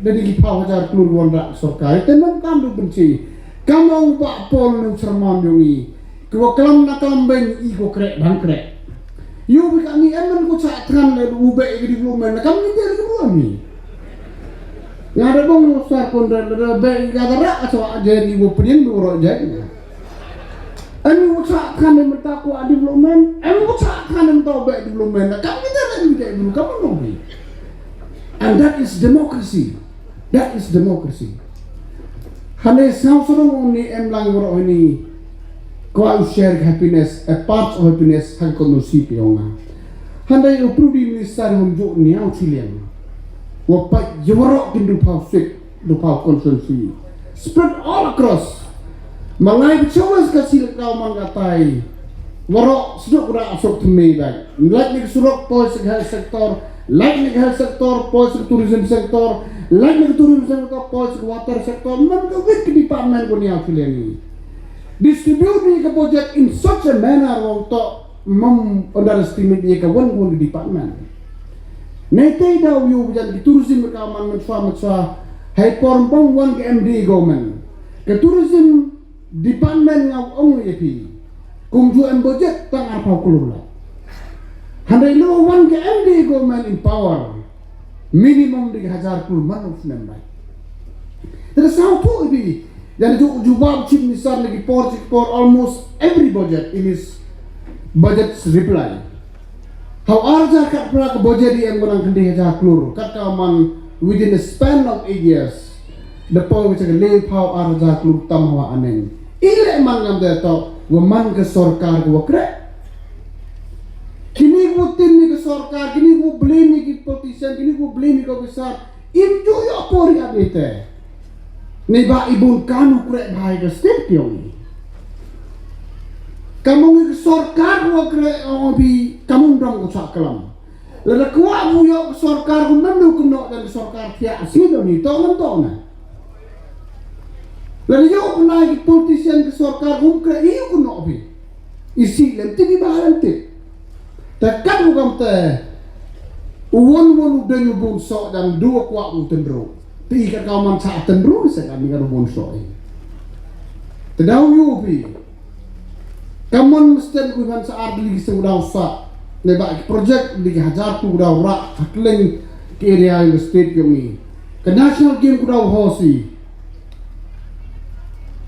da ni ki phaw hajar klur wan da sorkar. Te man kam du benci. Kam ong ba pol nu sermon yong i. Ki wa klam na klam beng i ko krek bang krek. Ïoh bi ka mi em man ko cha tran le u be i development na kam ni te development ni. Nga da bong sar kon da da be i ka da ra ka cha je ni wo pring du ro je. Em ko cha tran le mata ko development, em ko cha tran le mata be development na kam ni te ni te du kam no ni. And that is democracy. That is democracy. Hane saw sarong ni em lang ro ni. Ko u share happiness, a part of happiness ha ko no si pi onga. Hande u prudi minister hum jo ni au chilian. Wa pa yoro kin du pau sik, du pau constituency. Spread all across. Malai bichawas ka sil kau man ka tai. Waro sduk ra asok tumi bai. Lak ni surok poi sik health sector, lak ni health sector poi sik tourism sector, lak ni tourism sector poi sik water sector. Man ka wit ki department ko ni afilian ni. Distribute ni ka budget in such a manner wa to mam underestimate ni ka wan wan department. Nei tei da u yu bijan ki tourism ka man man swa man swa. Hai por bong wan ka M D government. Ka tourism department nga ong ïa phi. Kum ju em budget tang arphew klur la. Handai lo wan ka M D government in power. Minimum di hajar klur man of nem bai. Tera saw tu ïa phi. Dan ju ju bab chief minister lagi por chief por almost every budget in his budget reply. Hau arja kat pra ka budget di em gunang kendi hajar klur. Kat ka man within a span of eight years. Da pau ka chak le pau ar hajar klur tam hawa aneng. Ile man ngam da to wa man ka sorkar ko wa krek. Kini ko tin ni ka sorkar, kini ko blame ni ki politician, kini ko blame ni ka officer. Im ju yo por ya ni te. Ni ba ibun kanu krek bhai ka state pyong ni. Kamung ni ka sorkar ko wa krek ong bi kamung dong ko sa kalam. Lada kwah bu ïoh ka sorkar kum nam du kynnoh dan ka sorkar thiah asi do ni to ngam to na. Lada ïoh kynnoh ki politician ka sorkar kum kra ïoh kynnoh bi. Isi lem ti bi ba lem ti. Ta kat bu kam te. U won won u den u bun so dan du kwah u tendro. Ti ka ka man sa tendro sa kan ni ka bun so. Te dau yu bi. Ka mon mesti ku ban sa ar dili ki seng u dau sa. Ne ba ki project dili ki hajar tu u dau ra hatleng ki area in the state yong ni. Ka national game ku dau hosi.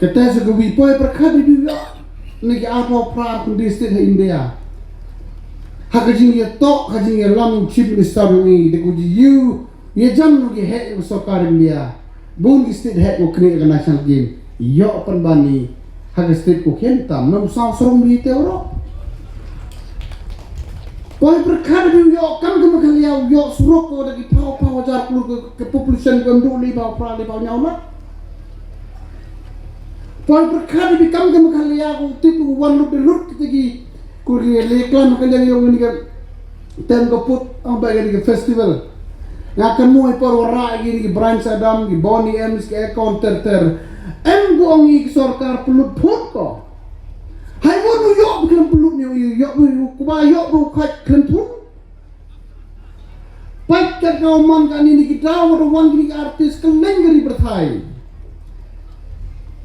Ka te sa ka wi poi pyrkhat di dili. Ne ki ar pau pra kun di state ha India. Ha ka jing ya tok, ha jing ya lam chief minister yong ni. De ku ji yu, ya jam nu ki hek yong sorkar India. Bun ki state hek ko kne ka national game. Yo pan bani ha ka state ko khen tam nam saw sarong bi te ro. Poi pyrkhat bi yo kam ka Meghalaya yo surok ko da ki pau pau hajar klur ka population ko ndu li pau pra li pau nyaw na. Poi pyrkhat ïa phi kam ka Meghalaya, ko tip u wan lut de lut kita ki, ko ki le klam ka liang ïong ni ka tem ka put ong ba ka ni ka festival. Nga kan mo i por wara ki ni ki Bryan Shahdam, ki Boney M, ki Akon ter ter. Em ko ong i ki sorkar pynlut put ko. Hai won u ïoh bi khlem pynlut ni u ïoh bi u kuba ïoh bi u khait khlem put. Peit kat ka man kane ni ki daw wat wan kine ki artist kylleng ka ri pyrthei.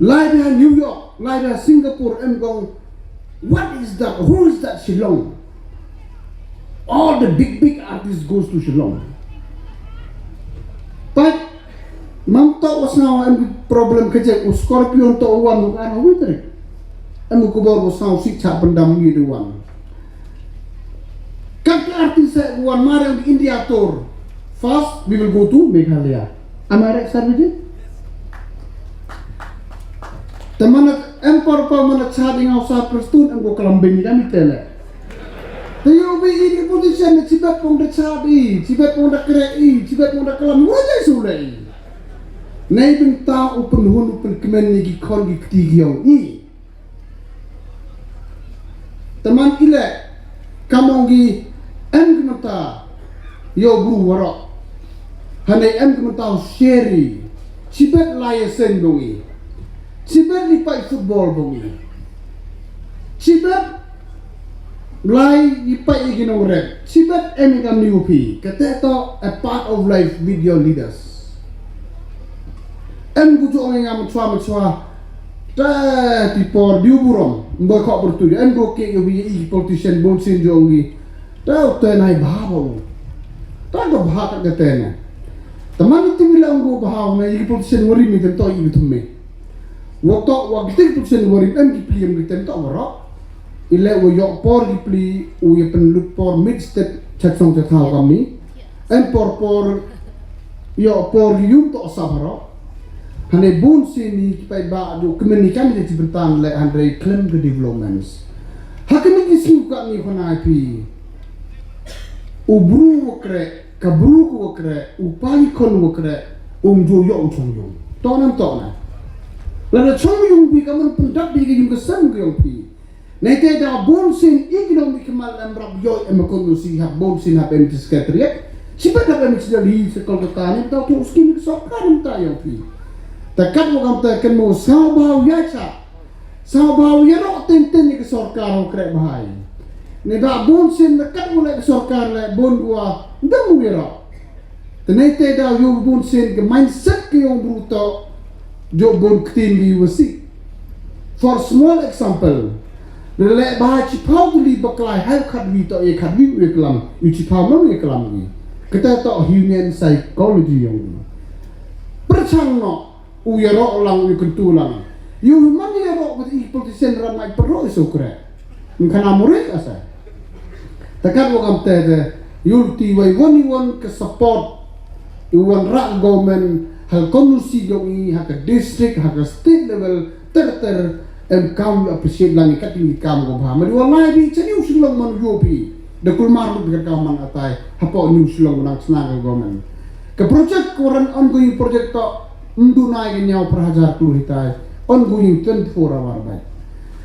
Lai bha New York, lai bha Singapore, em kong, what is that? Who is that Shillong? All the big big artists goes to Shillong. Peit, mam to wa sngaw em ki problem ka jek u Scorpion to wan u kan wi trek. Em u kubor u sngaw sik cha pendam ngi de wan. Kat ka artist sa wan mare ong India tour. First, we will go to Meghalaya. Am I right, Sir Vijay? Te mana em por por mana cha ding au sa Prestone em ko kalam bini kami tele. Te yo bi i di politician ne chibet pong da cha di, chibet pong da kre i, chibet pong da kalam wajai sule i. Nei bynta u pynhun u pynkmen ni ki khon ki kti ki ong i. Te man ile kam ong ki em ki mynta yo bru warok. Hane em ki mynta u sheri. Chibet lai sen bong i. Chibet li pai football bong i. Chibet lai i pai i ginong rep. Chibet em i kam ni upi. Kate to a part of life with your leaders. Em ku jong nga machwa machwa. Ta ti por diu burom. Mboy kok bertu. Em ku ke ke wi i politician bon sin jong gi. Ta u te nai bha ba u. Ta ga bha ta ga te na. Taman ti mi la ngu bha u na i politician wari mi tem to i thum me. Wa to wa gi politician wari em gi pli em gi tem to wa ro. Ile wa yok por gi pli u ye pen lut por mid step chat song chat hau kami. Em por por yo por gi yum to sa baro. Hane bun si ni ki pai ba du kmen ni kam de ti bentan le hande klem ke developments. Ha kmen ki si ka ni khona pi. U bru wa kre, ka bru ku wa kre, u pai kon wa kre, um jo yo u chong yung. To nam to na. La da chong yung bi ka man pun dap bi ke yung ke sam ke yung pi. Nei te da bun sin economic mal em rap yo em kon si ha bun sin ha ben secretariat. Si ba da ben si da li se Kolkata ni da tu skin so ka ni ta yo pi. Ta kat mo kam ta ken mo sa ba ya cha. Sa ba ya ro ten ten ni ke sorkar ho kre bahai. Nei da bun sin da kat mo le sorkar le bun gua da mo ya ro. Te nei te da yo bun sin ke mindset ke yo bru to jo bun ktin li wasi. For small example, le ba chi pau tu li baklai hai khat wi to e khat wi wi klam, wi chi pau ma wi klam wi. Kata to human psychology yo. Perchang no u ya ro lang u kuntu lang. Yu man ya ro with i politician ram ngai perro iso kre. Mkhana murid asa. Takat wa kam te te yul ti wai won i won ke support i won rak government ha ka constituency jong i ha ka district ha ka state level ter ter em kam yu appreciate lang i kat i kam ko bha. Ma di wa lai bi chani u Shillong man yu pi. Da kulmar lut ka kam man atai ha po ni u Shillong nang sna ka government. Ka project ko ran ongoing project to mdu nai ka nyaw per hajar puluh hitai ongoing twenty-four hour bai.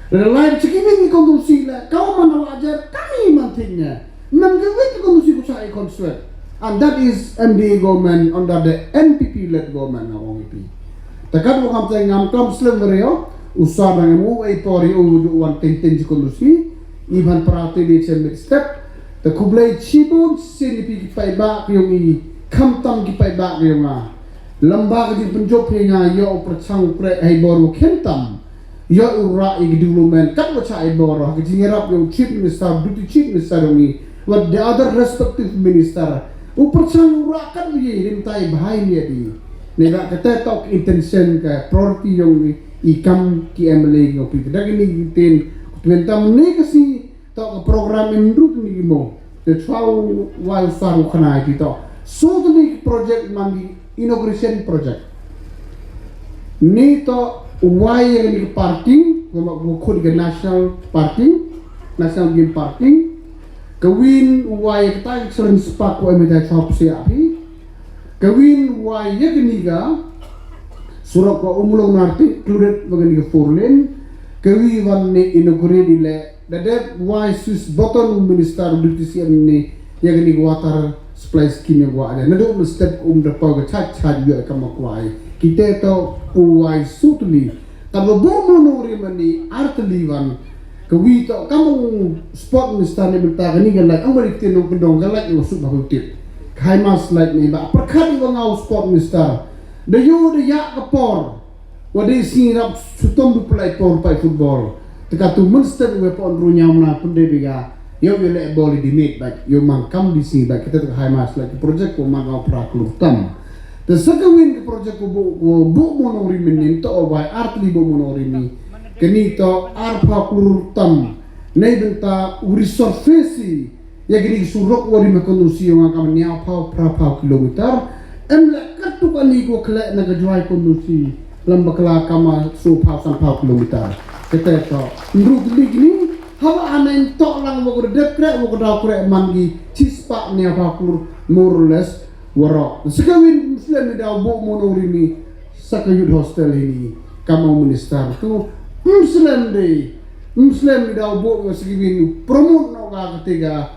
Relai chiki ni ni kondom si la kau man wa ajar kami man thik nya. Man ka wit kondom si ku sa i kon swet. And that is M D A government under the N P P led government na wong ipi. Takat wa kam teng ngam kam slem reo. Usa nang mu ai pori u ju wan teng teng ji kondom si. Iban prate de chen mit step. Ta kublai chibun sin ipi ki pai ba ki yong i kam tam ki pai ba ki yong a. Lamba ka jingpynjop hi nga ïoh u pyrchang u kreh hei bor u khem tam. Ïoh u rah ïa ka development kat wa cha hei bor ha ka jingïarap ïa u Chief Minister, Deputy Chief Minister ïong i, wat the other respective minister. U pyrchang u rah kat wa ïa rim tai bhai ni adi. Ne da kata tok intention ka priority ïong i kam ki M L A ïong pi. Da kini tin ku tmen tam ne ka si Tok ka program in rut ni mo. Te chwa wai sar u khana ki tok. So the ni project man di inauguration project. Ni tok wai yang ni parking, ko ma ko khud ke national parking, national game parking. Ka win wai ka tai children spark ko emita chwa psi api. Ka win wai ya ni ga Surok ka Ummulong Nartik, included ba kani ka four lane, ka wi wan ne inaugurate ile, da dep wai switch button u minister u D T C M ne, ya kani ka water supply scheme ya wa aja. Naduk na step um da pau ka chaj chaj ya ka makwai. Kita to u wai sutli. Taba bu mono rimani artli wan. Ka wi to kam u sport minister ne benta kani ka laj. Ang bari kti nong pendong ka laj u sut ba hu tip. Ka hai mas laj ne ba. Perkat i wa ngau sport minister. Da yu da ya ka por. Wa dei sngi rap sutom du pelai por pai football. Teka tu menstep we pon ru nyam na pun dei biga. Yo yo le bol di mit ba yo man kam di sngi ba kita tu hai mas lagi project ko man au pra klur tam. Te saka win ke project ko bu ko bu mono rimin ni to o bai artli bu mono rimi. Keni to ar pra klur tam. Nei benta u resurface ya kini ki surok wa ri ma kondusi yong ka mania pau pra pau kilometer. Em le katu kani ko kle na ka jwai kondusi lamba kala kama su pau san pau kilometer. Kete to nru kini kini haba anen to lang wa ko dep kre wa ko dau kre man gi chispa nia pau klur more or less warok. Sekawin muslim ni dau bu mono rini saka youth hostel ini kama minister tu muslim dei Muslim ni dau bok nga sigi win promote no ka ketiga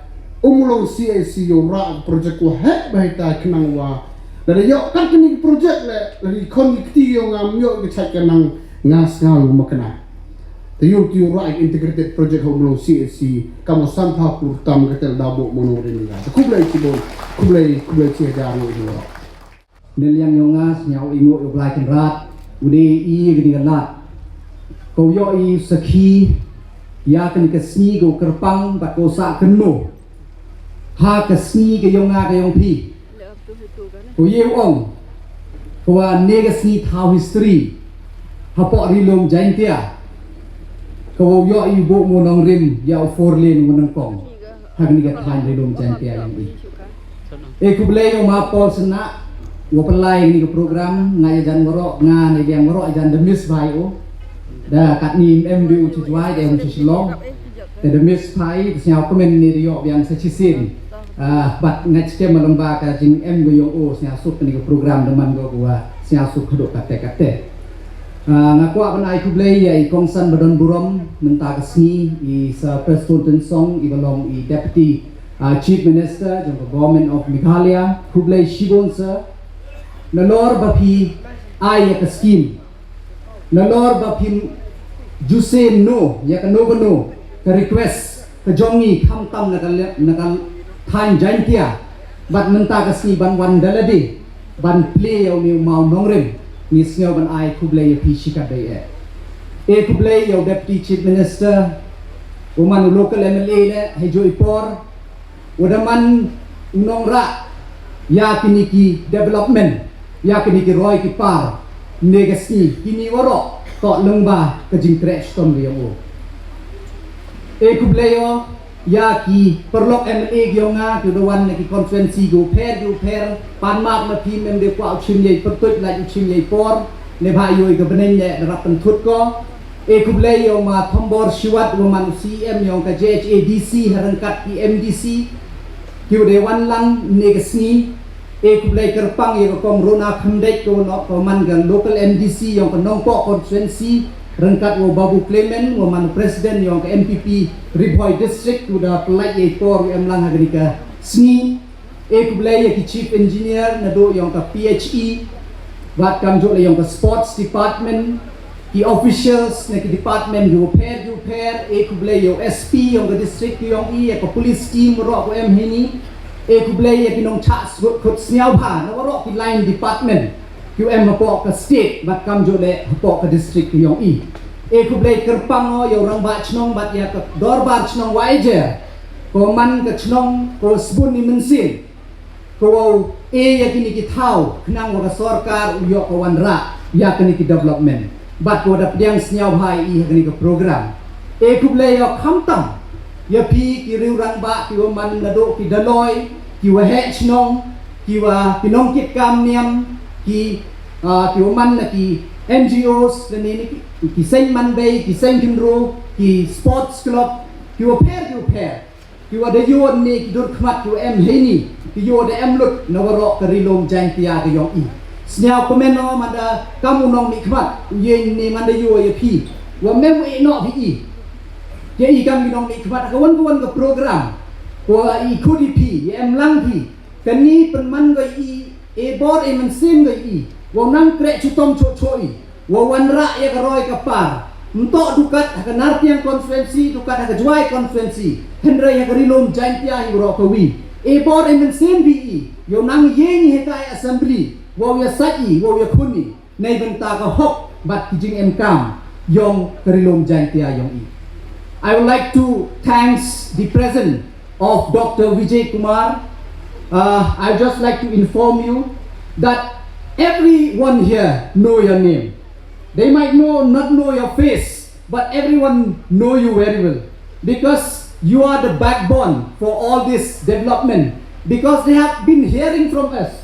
Ummulong C I C yo ra project ko hek bahita kenang wa. Lada yo kat kini project le lagi kon kiti yo ngam yo ke chak kenang ngas ngau makna. Te yo ti ra integrated project Ummulong C I C kamo sampha pur tam ketel dau bok mono rini nga. Kublai chibon, kublai kublai chi hajar no ino. Neliang yong nga sñiaw ingo yo blai kan rat ude i gni galat. Ko yo i sakhi ya kan ka sngi ko kerpang bat ko sa kenmo ha ka sngi ka yong nga ka yong phi. Ko ye ong ko wa ne ka sngi thaw history ha pok rilong Jaintia. Ko yo i bo mo nong rim ya o four lane mo nong kong ha gni ka thain rilong Jaintia yong i. E kublei o ma Paul sena wa pelai ni ka program nga ya jan ngoro nga ni liang ngoro jan de miss bai o da kat ni em bi u chu jwai de u chu shilong te de miss pai sñiaw komen ni dio biang sa chisin. Ah, bat nga chike malamba ka jing em go yong o sñiaw suk ni ka program de man go wa sñiaw suk khaduk kate kate. Ah, nga kwah ban ai kublei ya i kongsan badon burom mynta ka sngi i sa Prestone Tynsong i balong i deputy ah, Chief Minister jong ka Government of Meghalaya, khublei shibun sir. Nalor ba phi ai ya ka scheme, nalor ba phi juse no ya ka no no ka request ka jong ngi khamtam na ka le- na ka thain Jaintia, bad mynta ka sngi ban wan dalade ban plie ya u Maw Nongrim, ngi sngew ban ai khublei ya phi shikatdei eh. E khublei ya u Deputy Chief Minister, u man u local M L A le hei jo i por, u da man u nongrah ya kini ki development, ya kini ki roi ki par, ne ka sngi kini warok to lengba ka jingkreh stom ri yong u. E khublei yo ya ki paralok M L A ki yong nga ki da wan na ki constituency ki u pher ki u pher, pan map na phi mem de kwah u chim yei pertuit lait u chim yei por, ne bha yoi ka beneng ne da rap penthut ko. E khublei yo ma Thombor Shiwat wa man u C M yong ka J H A D C ha rengkat ki M D C ki u de wan lang ne ka sngi. E khublei kyrpang ya ka kong Rona Khymdeit ko no ko man ka local M D C yong ka Nongpoh constituency rengkat wa Babu Clement wa man president yong ka N P P Ri Bhoi district u da pelait ya i por u em lang ha kani ka sngi. E khublei ya ki chief engineer na do yong ka P H E bad kam jok le yong ka sports department, ki officials na ki department ki u pher ki u pher, e khublei ya u S P yong ka district ki yong i, ya ka police team ro ko em hini. E khublei ya ki nongchah sngewthuh sngewbha na waroh ki line department ki u em hapoh ka state bad kam jok le hapoh ka district ki yong i. E khublei kyrpang o ya u rangbah chnong bad ya ka dorbar chnong Waijer, ko man ka chnong ko sbun ni mynsiem. Ko wow e ya kini ki thaw khnang wa ka sorkar u yoh ka wanrah ya kini ki development. Bad ko da pdiang sniaw bha i ha kini ka program. E khublei ya khamtam ya phi ki riewrangbah ki wa man naduh ki daloi, ki wa heh chnong, ki wa ki nongkit kam niam, ki ah, ki wa man na ki N G Os, lane ni ki, ki seng manbei, ki seng khynroo, ki sports club, ki wa pher ki wa pher. Ki wa da yoh ne ki dur khmat ki wa em heini, ki yoh da em lut na waroh ka ri lum Jaintia ka yong i. Sñiaw kmen o mynta kam u nongmihkhmat u ïeng ne mynta ïoh ïa phi. Wa mem u ïeh noh phi i. Ïa i kam ki nongmihkhmat ka wan ka wan ka program. Wa i khut i phi, ïa em lang phi. Kani pynman ko i, e bor e mynsiem ko i. Wa nang kreh chutom cho cho i. Wa wanrah ïa ka roi ka par. Mtok dukat ha ka Nartiang constituency, dukat ha ka Jwai constituency. Hynrei ha ka Ri-lum Jaintia hi baroh kawi. E bor e mynsiem phi i. Ïa nang ïeng hi ha ka assembly. Wow ïa sait i, wow ïa khun i. Neibynta ka hok bad ki jingemkam yong ka Ri-lum Jaintia yong i. I would like to thanks the present of Doctor Vijay Kumar. Uh, I just like to inform you that everyone here know your name. They might know, not know your face, but everyone know you very well because you are the backbone for all this development. Because they have been hearing from us,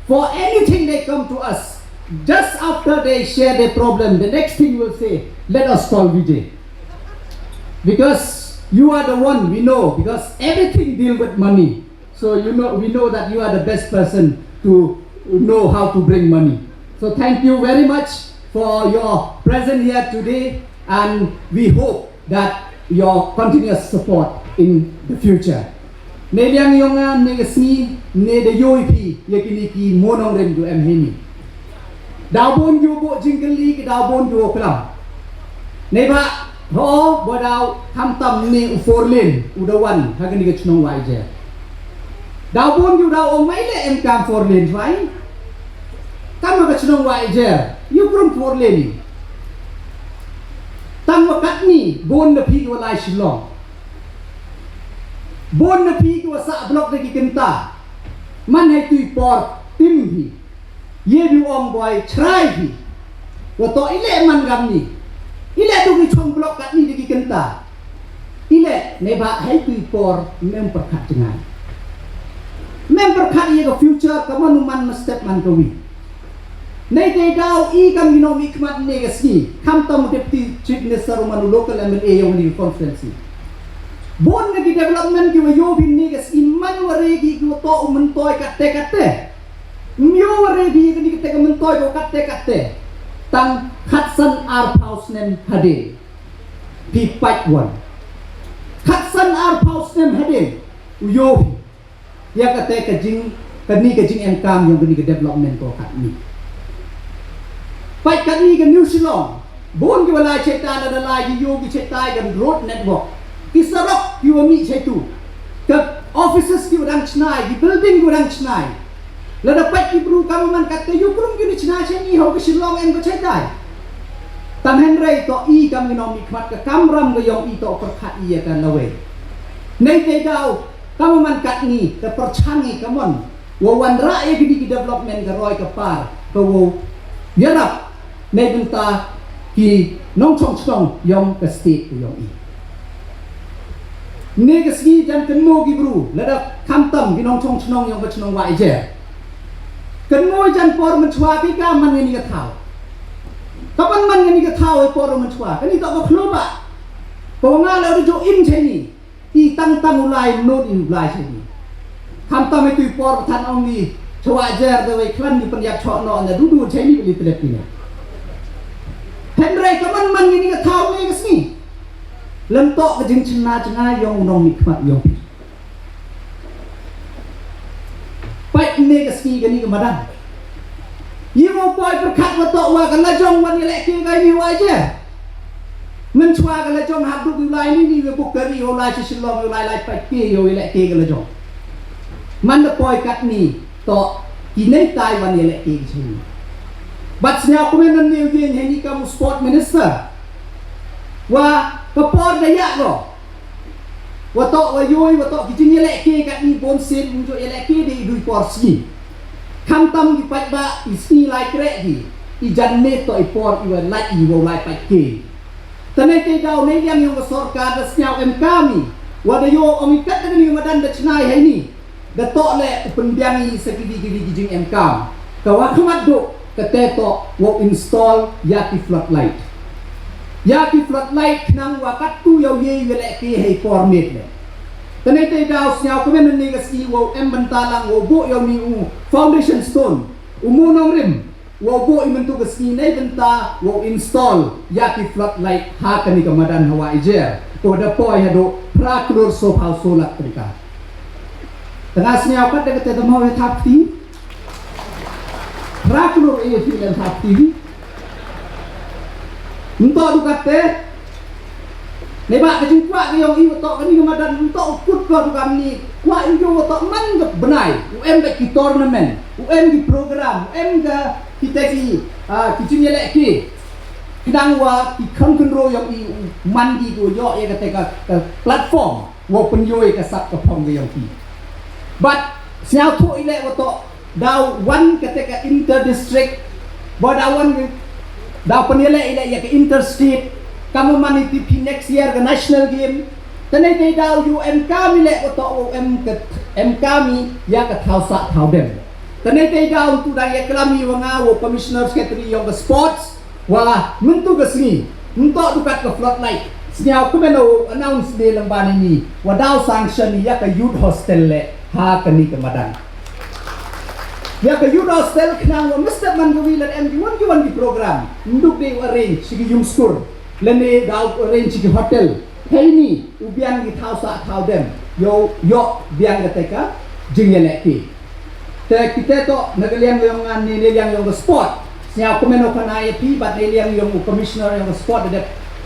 for anything they come to us, just after they share their problem, the next thing will say, "Let us call Vijay." Because you are the one we know, because everything deal with money. So you know, we know that you are the best person to know how to bring money. So thank you very much for your presence here today, and we hope that your continuous support in the future. Ne liang yong nga ne ka sngi ne da ïoh i phi ïa kini ki mo nongrim ju em hi ni. Daw bun ju buh jingkylli ki daw bun ju klam. Neiba ho ba daw khamtam ne u four lane u da wan ha kani ka chnong Wahiajer. Daw bun ju daw ong mai le em kam four lane fai. Tang ma ka chnong Wahiajer ïu krum four lane. Tang ma katni bun na phi ki wa lai Shillong. Bun na phi ki wa sah block da ki kynta. Man hai tui por tim hi. Ye bi ong boi chrai hi. Wa to ile man gam ni. Ile du ki chong block katni da ki kynta. Ile ne ba hai tui por mem perkhat jngai. Mem perkhat ye ka future ka man man ma step man ka wi. Nei te daw i kam ino mi khmat ne ka sngi. Kam tam Deputy Chief Minister man local M L A yong ni constituency. Bon na ki development ki wa yo bin ne ka sngi man wa re ki ki wa to u man toi katte katte. Myo wa re bi ka ni ka te ka myntoi ko katte katte. Tang khatsan ar phaw snem hadien. Pi pait wan. Khatsan ar phaw snem hadien. U yo hi. Ya ka te ka jing, ka ni ka jing em kam yong ka ni ka development ko kat ni. Pait kat ni ka New Shillong. Bun ki wa lai cheta la da lai ki yo ki cheta ka road network. Ki sarok ki wa mi chetu. Ka offices ki wa dang chnai, ki building ki wa dang chnai. Lada pait ki bru kam man katte ïu krum ki ni chna cheni ho ka Shillong em ka chaitai. Tam hynrei to i kam ki nong mi khmat ka kam ram ka yong i to perkhat i ya ka lawei. Nei te daw kam man katni ka perchang i ka mon. Wa wanrah ya ki di ki development ka roi ka par ka wo yarap. Neibynta ki nongchong chnong yong ka state ka yong i. Ne ka sngi jan kynmo ki bru lada khamtam ki nongchong chnong yong ka chnong Wahiajer. Kynmo jan por mynchwa ki ka man ngani ka thaw. Ka man man ngani ka thaw e por mynchwa. Kani to ka khlo ba. Ko nga la ru jo im cheni. I tang tang u lai mnud i u lai cheni. Khamtam i tui por than ong i chwa jer da wei khlan i pynjat chok no na du du cheni beli telep i ne. Hynrei ka man man ngini ka thaw ne ka sngi. Lem tok ka jingchynna chynna yong u nong mi khmat yong. Pait ne ka sngi kani ka madan. Yi mo poi pyrkhat wa tok wa ka lajong wan i lek ki ka i wa je. Mynchwa ka lajong hap duk ïu lai ni ni we buk kari ïu lai chi Shillong ïu lai lai pait ki ïu i lek ki ka lajong. Man da poi kat ni to ki nei tai wan i lek ki chi ni. Bat sñiaw kumen nan ni ïu ye ni kam sport minister. Wa ka por da ya lo. Wa tok wa yoi wa tok ki jing i lek ki kat ni bon sin mun jo i lek ki de i dui por sngi. Khamtam ki pait ba i sngi lai krek ki i jan ne to i por i wa lai i wa lai pait ki. Tane te daw ne yang yong ka sorkar da sñiaw em kami. Wa da yo ong i kat da ni madan da chnai hai ni. Da to le u pynbiang i sa ki di ki di ki jing em kam. Ka wa khmat do ka te to wa install ya ki floodlight. Ya ki floodlight nang wa kat tu ya ye ye le ki hai por met le. Tane te daw sñiaw kumen ne ka si wa em bentalang wa bo ya mi u foundation stone. U mu nong rim. wow buh i mynta ka sngi na i bynta wow install ïa ki floodlight ha kane ka madan ha Wahiajer, ko da poi haduh phra klur sawphew saw lak tyngka. Tang sniaw kat da kata da mau ïa thap ti. Phra klur ïa ti len thap ti. Nto du kate. Neba ka jingkwah ka ïong i wa toh kani ka madan nto u kut ko du kam ni. Kwah i ïong wa toh man ka bnai. U em ka ki tournament, u em ki program, u em ka kita ki, ah, ki jingïaleh ki. Khnang wa ki kham kynro ïong i u man ki ko ïoh ïa kata ka, ka platform wa pynïoh ïa ka sap ka phong ka ïong ki. But sniaw thuh i leh wa toh daw wan kata ka inter district, ba daw wan daw pynïaleh i leh ïa ka inter state, kam man i tipi next year ka national game. Tane te daw yu em kam i leh wa toh u em ka em kam i ïa ka thaw sah thaw dem. Tane te daw tu da ïa klam i wa nga wa commissioner secretary ïong ka sports. Wa mynta ka sngi, nto dukat ka floodlight. Sniaw kumno announce de lang bani ni. Wa daw sanction ïa ka youth hostel le ha kani ka madan. Ïa ka youth hostel khnang wa mesti man ka wi lad em ki wan ki wan ki program. Nduk de u arrange sigi yung skur. Lene daw u arrange sigi hotel. Hei ni u biang ki thaw sah thaw dem. Yo yo biang ka teka jing ïa leki. Te kita to na ka liang yong ngan ni liang yong ka sport. Sniaw kumno kana ïa pi bat ni liang yong u commissioner yong ka sport de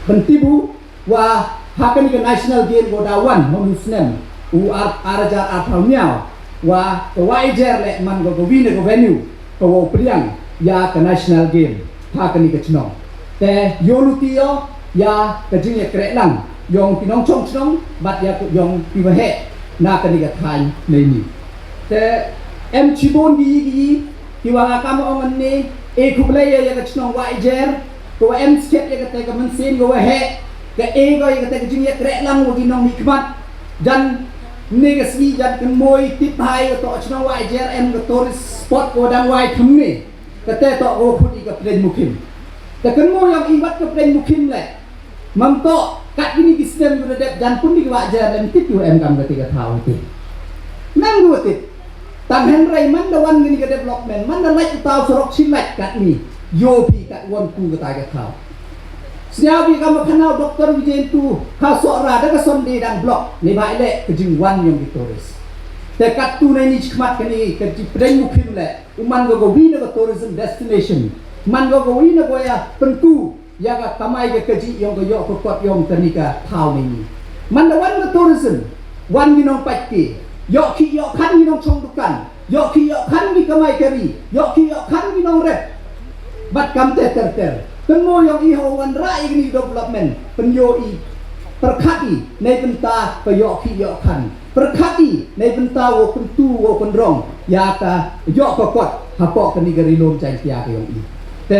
bentibu wa ha kani ka national game ko da wan hong snem u ar ar hajar ar thaw nyaw wa ka Wahiajer le man ko ko win ko venue ko wo pliang ïa ka national game ha kani ka chnong. Te yo luti yo ïa ka jing ïa kreh lang yong ki nongchong chnong bat ïa yong ki waheh na kani ka thaiñ nei ni. Te em chibun gi gi ki wa nga kam ong ne e khublei ïa ka chnong Wahiajer ko em sket ïa ka te ka mynsiem ko waheh ka e ko ïa ka te ka jing ïa kreh lang wa ki nong ni khmat jan ne ka sngi jan kan moi tip hai ka to chnong Wahiajer em ka tourist spot ko dang wai thum ne. Kata to ko khut i ka pdeng mukim. Te kan mo yang i wat ka pdeng mukim le. Mam to kat kini ki snem yu dep jan pun di wa jar lem tip yu em kam kati ka thaw ti. Nang yu tip. Tang hen rai man da wan kini ka development man da lait taw sorok si lait kat ni. Yo pi kat wan ku kata ka thaw. Sniaw bi kam khana doktor Wijen tu ha so ra da ka son di dang blok ni ba ile ka jing wan yang di tourist. Te kat tu nai ni chikmat kani ka ji pdeng mukim le. U man ko ko wi na ko tourism destination. Man ko ko wi na ko ya penku ya ka kamai ka kaji yong ko yok ko kot yong ka ni ka thaw ni. Man da wan ko tourism wan ni nong pait ki yok ki yok kan ni nong chong dukan yok ki yok kan ni kamai kari yok ki yok kan ni nong rep. Bat kam te ter ter penmo yong i ho wan ra i ni development penyo i perkhat i nei penta ko yok ki yok kan. Pyrkhat i nei bynta wow kyntu wow kynrong ïa ka ïoh ka kot hapoh kani ka ri lum Jaintia ka yong i. Te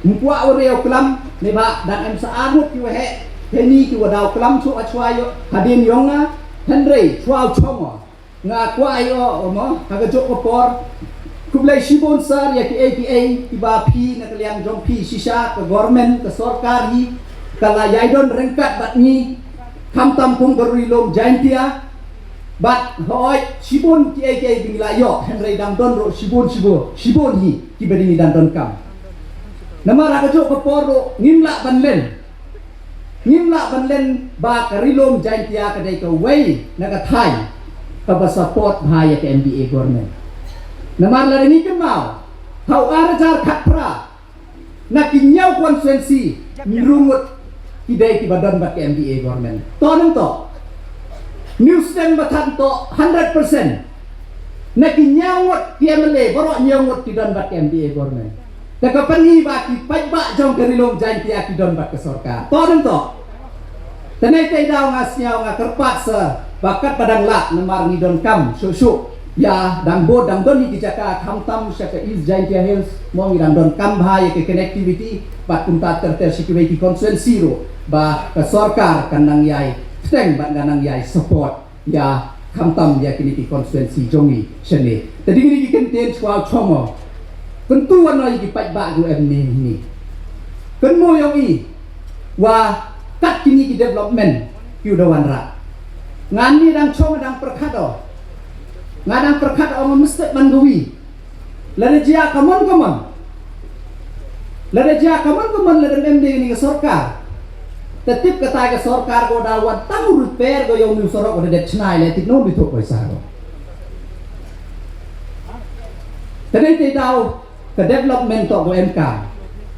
ngkwa u reu klam nei ba dang em sa arut ki waheh kani ki wadaw klam chu achwa ïoh hadin yong nga. Henry chwa u chong nga kwa ïoh mo ha ka jok ka por. Khublei shibun sar ïa ki A P A ki ba phi na ka liang jong phi shisha ka government ka sorkar hi ka la ïai don rengkat bat ngi. Khamtam kum ka ri lum Jaintia. Bat hoi shibun ki ai ki ai bing la ïoh henrei dang don ro shibun shibun shibun hi ki ba ding dang don kam. Namar ha ka jok ka por ro ngim lah ban len ngim lah ban len ba ka ri lum Jaintia ka dei ka wei na ka thai ka ba support bha ïa ka M D A government. Namar la dei ni kynmaw ha u ar hajar khatphra. Na ki ñiaw constituency nrungut ki dei ki ba don bat ki M D A government. To nang to. News stand ba than to hundred percent. Na ki ñiaw ngut ki M L A baro ñiaw ngut ki don bat ki M D A government. Ta ka pani ba ki pait ba jong ka rilong jain ki aki don bat ka sorkar. To nang to. Tanai tai daw nga sniaw nga kerpat sa ba kat ba dang lak namar ngi don kam shu shu. Ïa dang bud dang don ni ki jaka khamtam sha ka East Jaintia Hills mo ngi dang don kam bha ïa ka connectivity. Ba kumta ter ter shi kiwei ki constituency ro ba ka sorkar kan nang ïai teng ba nang ïai support ïa khamtam ïa kini ki constituency jong ngi shane. Tadi kini ki kenten chwa chomo. Kentu wan ïa ki pait ba gu em ni ni. Kenmo yong i wa kat kini ki development ki u da wan ra. Ngan ni dang chong dang perkhat o. Nga dang perkhat o mesti man gu wi. Lada jia kamon kamon. Lada jia kaman kaman lada em ne ni ka sorkar. Te tip kata ka sorkar ko da wan tang u repair ko yong ni sorok ko da dep chnai le tip no ni thok paisa ko. Te dei te daw ka development to ko em kam.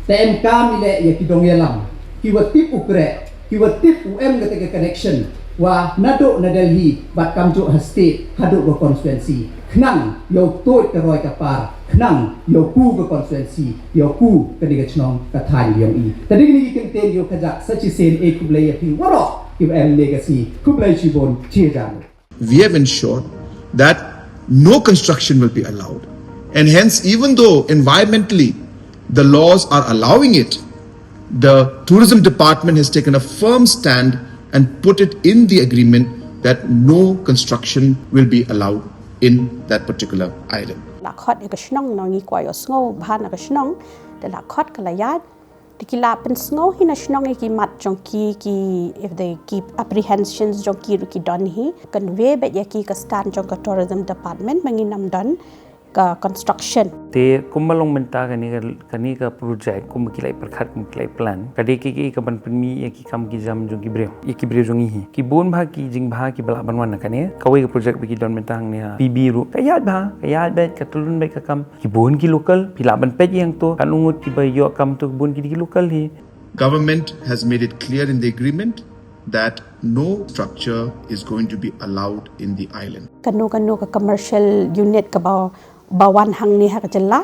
Te em kam ni le ya ki dong ya lam. Ki wa tip u kre. Ki wa tip u em kata ka connection wa naduh na Delhi bad kam juh ha state haduh ka constituency. Khnang yow tuid ka roi ka par, khnang yow ku ka constituency, yow ku ka dei ka chnong ka thaiñ yong i. Te dei ni ki kynten yow ka jak sa chi sen e khublei ya phi waroh ki wa em legacy khublei chibun chi jan. We have ensured that no construction will be allowed. And hence, even though environmentally the laws are allowing it, the tourism department has taken a firm stand and put it in the agreement that no construction will be allowed in that particular island. La khot ïa ka shnong nong i kwai o sngo bha na ka shnong da la khot ka la yad. Te ki la pynsngew hi na shnong ïa ki mat jong ki ki if they keep apprehensions jong ki ruh ki don hi. Convey bad ïa ki ka stand jong ka tourism department ma ngin ym don ka construction. Te kumba long mynta kane ka kane ka project kumba ki la i pyrkhat kumba ki la i plan ka dei ki ki ka ban pynmih ïa ki kam ki jam jong ki briew ïa ki briew jong i hi. Ki bun bha ki jingbha ki ba lah ban wan na kane kawei ka project ba ki don mynta hangne ha P B ruh ka ïaid bha ka ïaid bad ka tulun bad ka kam. Ki bun ki local phi lah ban peit ïa to kan ungut ki ba ïoh kam to ki bun ki dei ki local hi. Government has made it clear in the agreement that no structure is going to be allowed in the island. Kano kano ka commercial unit ka ba ba wan hangne ha ka jylla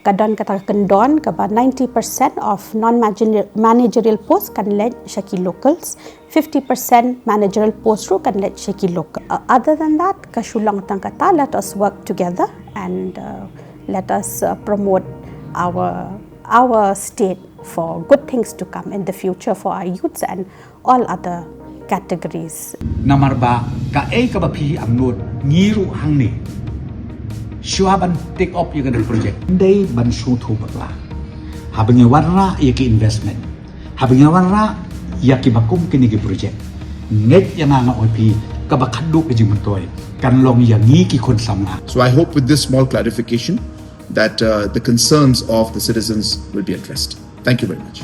ka don kata ka kyndon ka ba ninety percent of non managerial post kan leit sha ki locals, fifty percent managerial post ruh kan leit sha ki local. Uh, other than that ka shu long tang kata, let us work together and uh, let us uh, promote our our state for good things to come in the future for our youths and all other categories. Namar ba kaei kaba phi angnud ngi ruh hangne shuwa ban take up ïa kane ka project. Dei ban sngewthuh bakla haba ngi wanrah ïa ki investment, haba ngi wanrah ïa kiba kum kine ki project, ngeit ïa nga nga ong ïa phi kaba khadduh ka jingmyntoi kan long ïa ngi ki khun samla. So I hope with this small clarification that uh, the concerns of the citizens will be addressed. Thank you very much.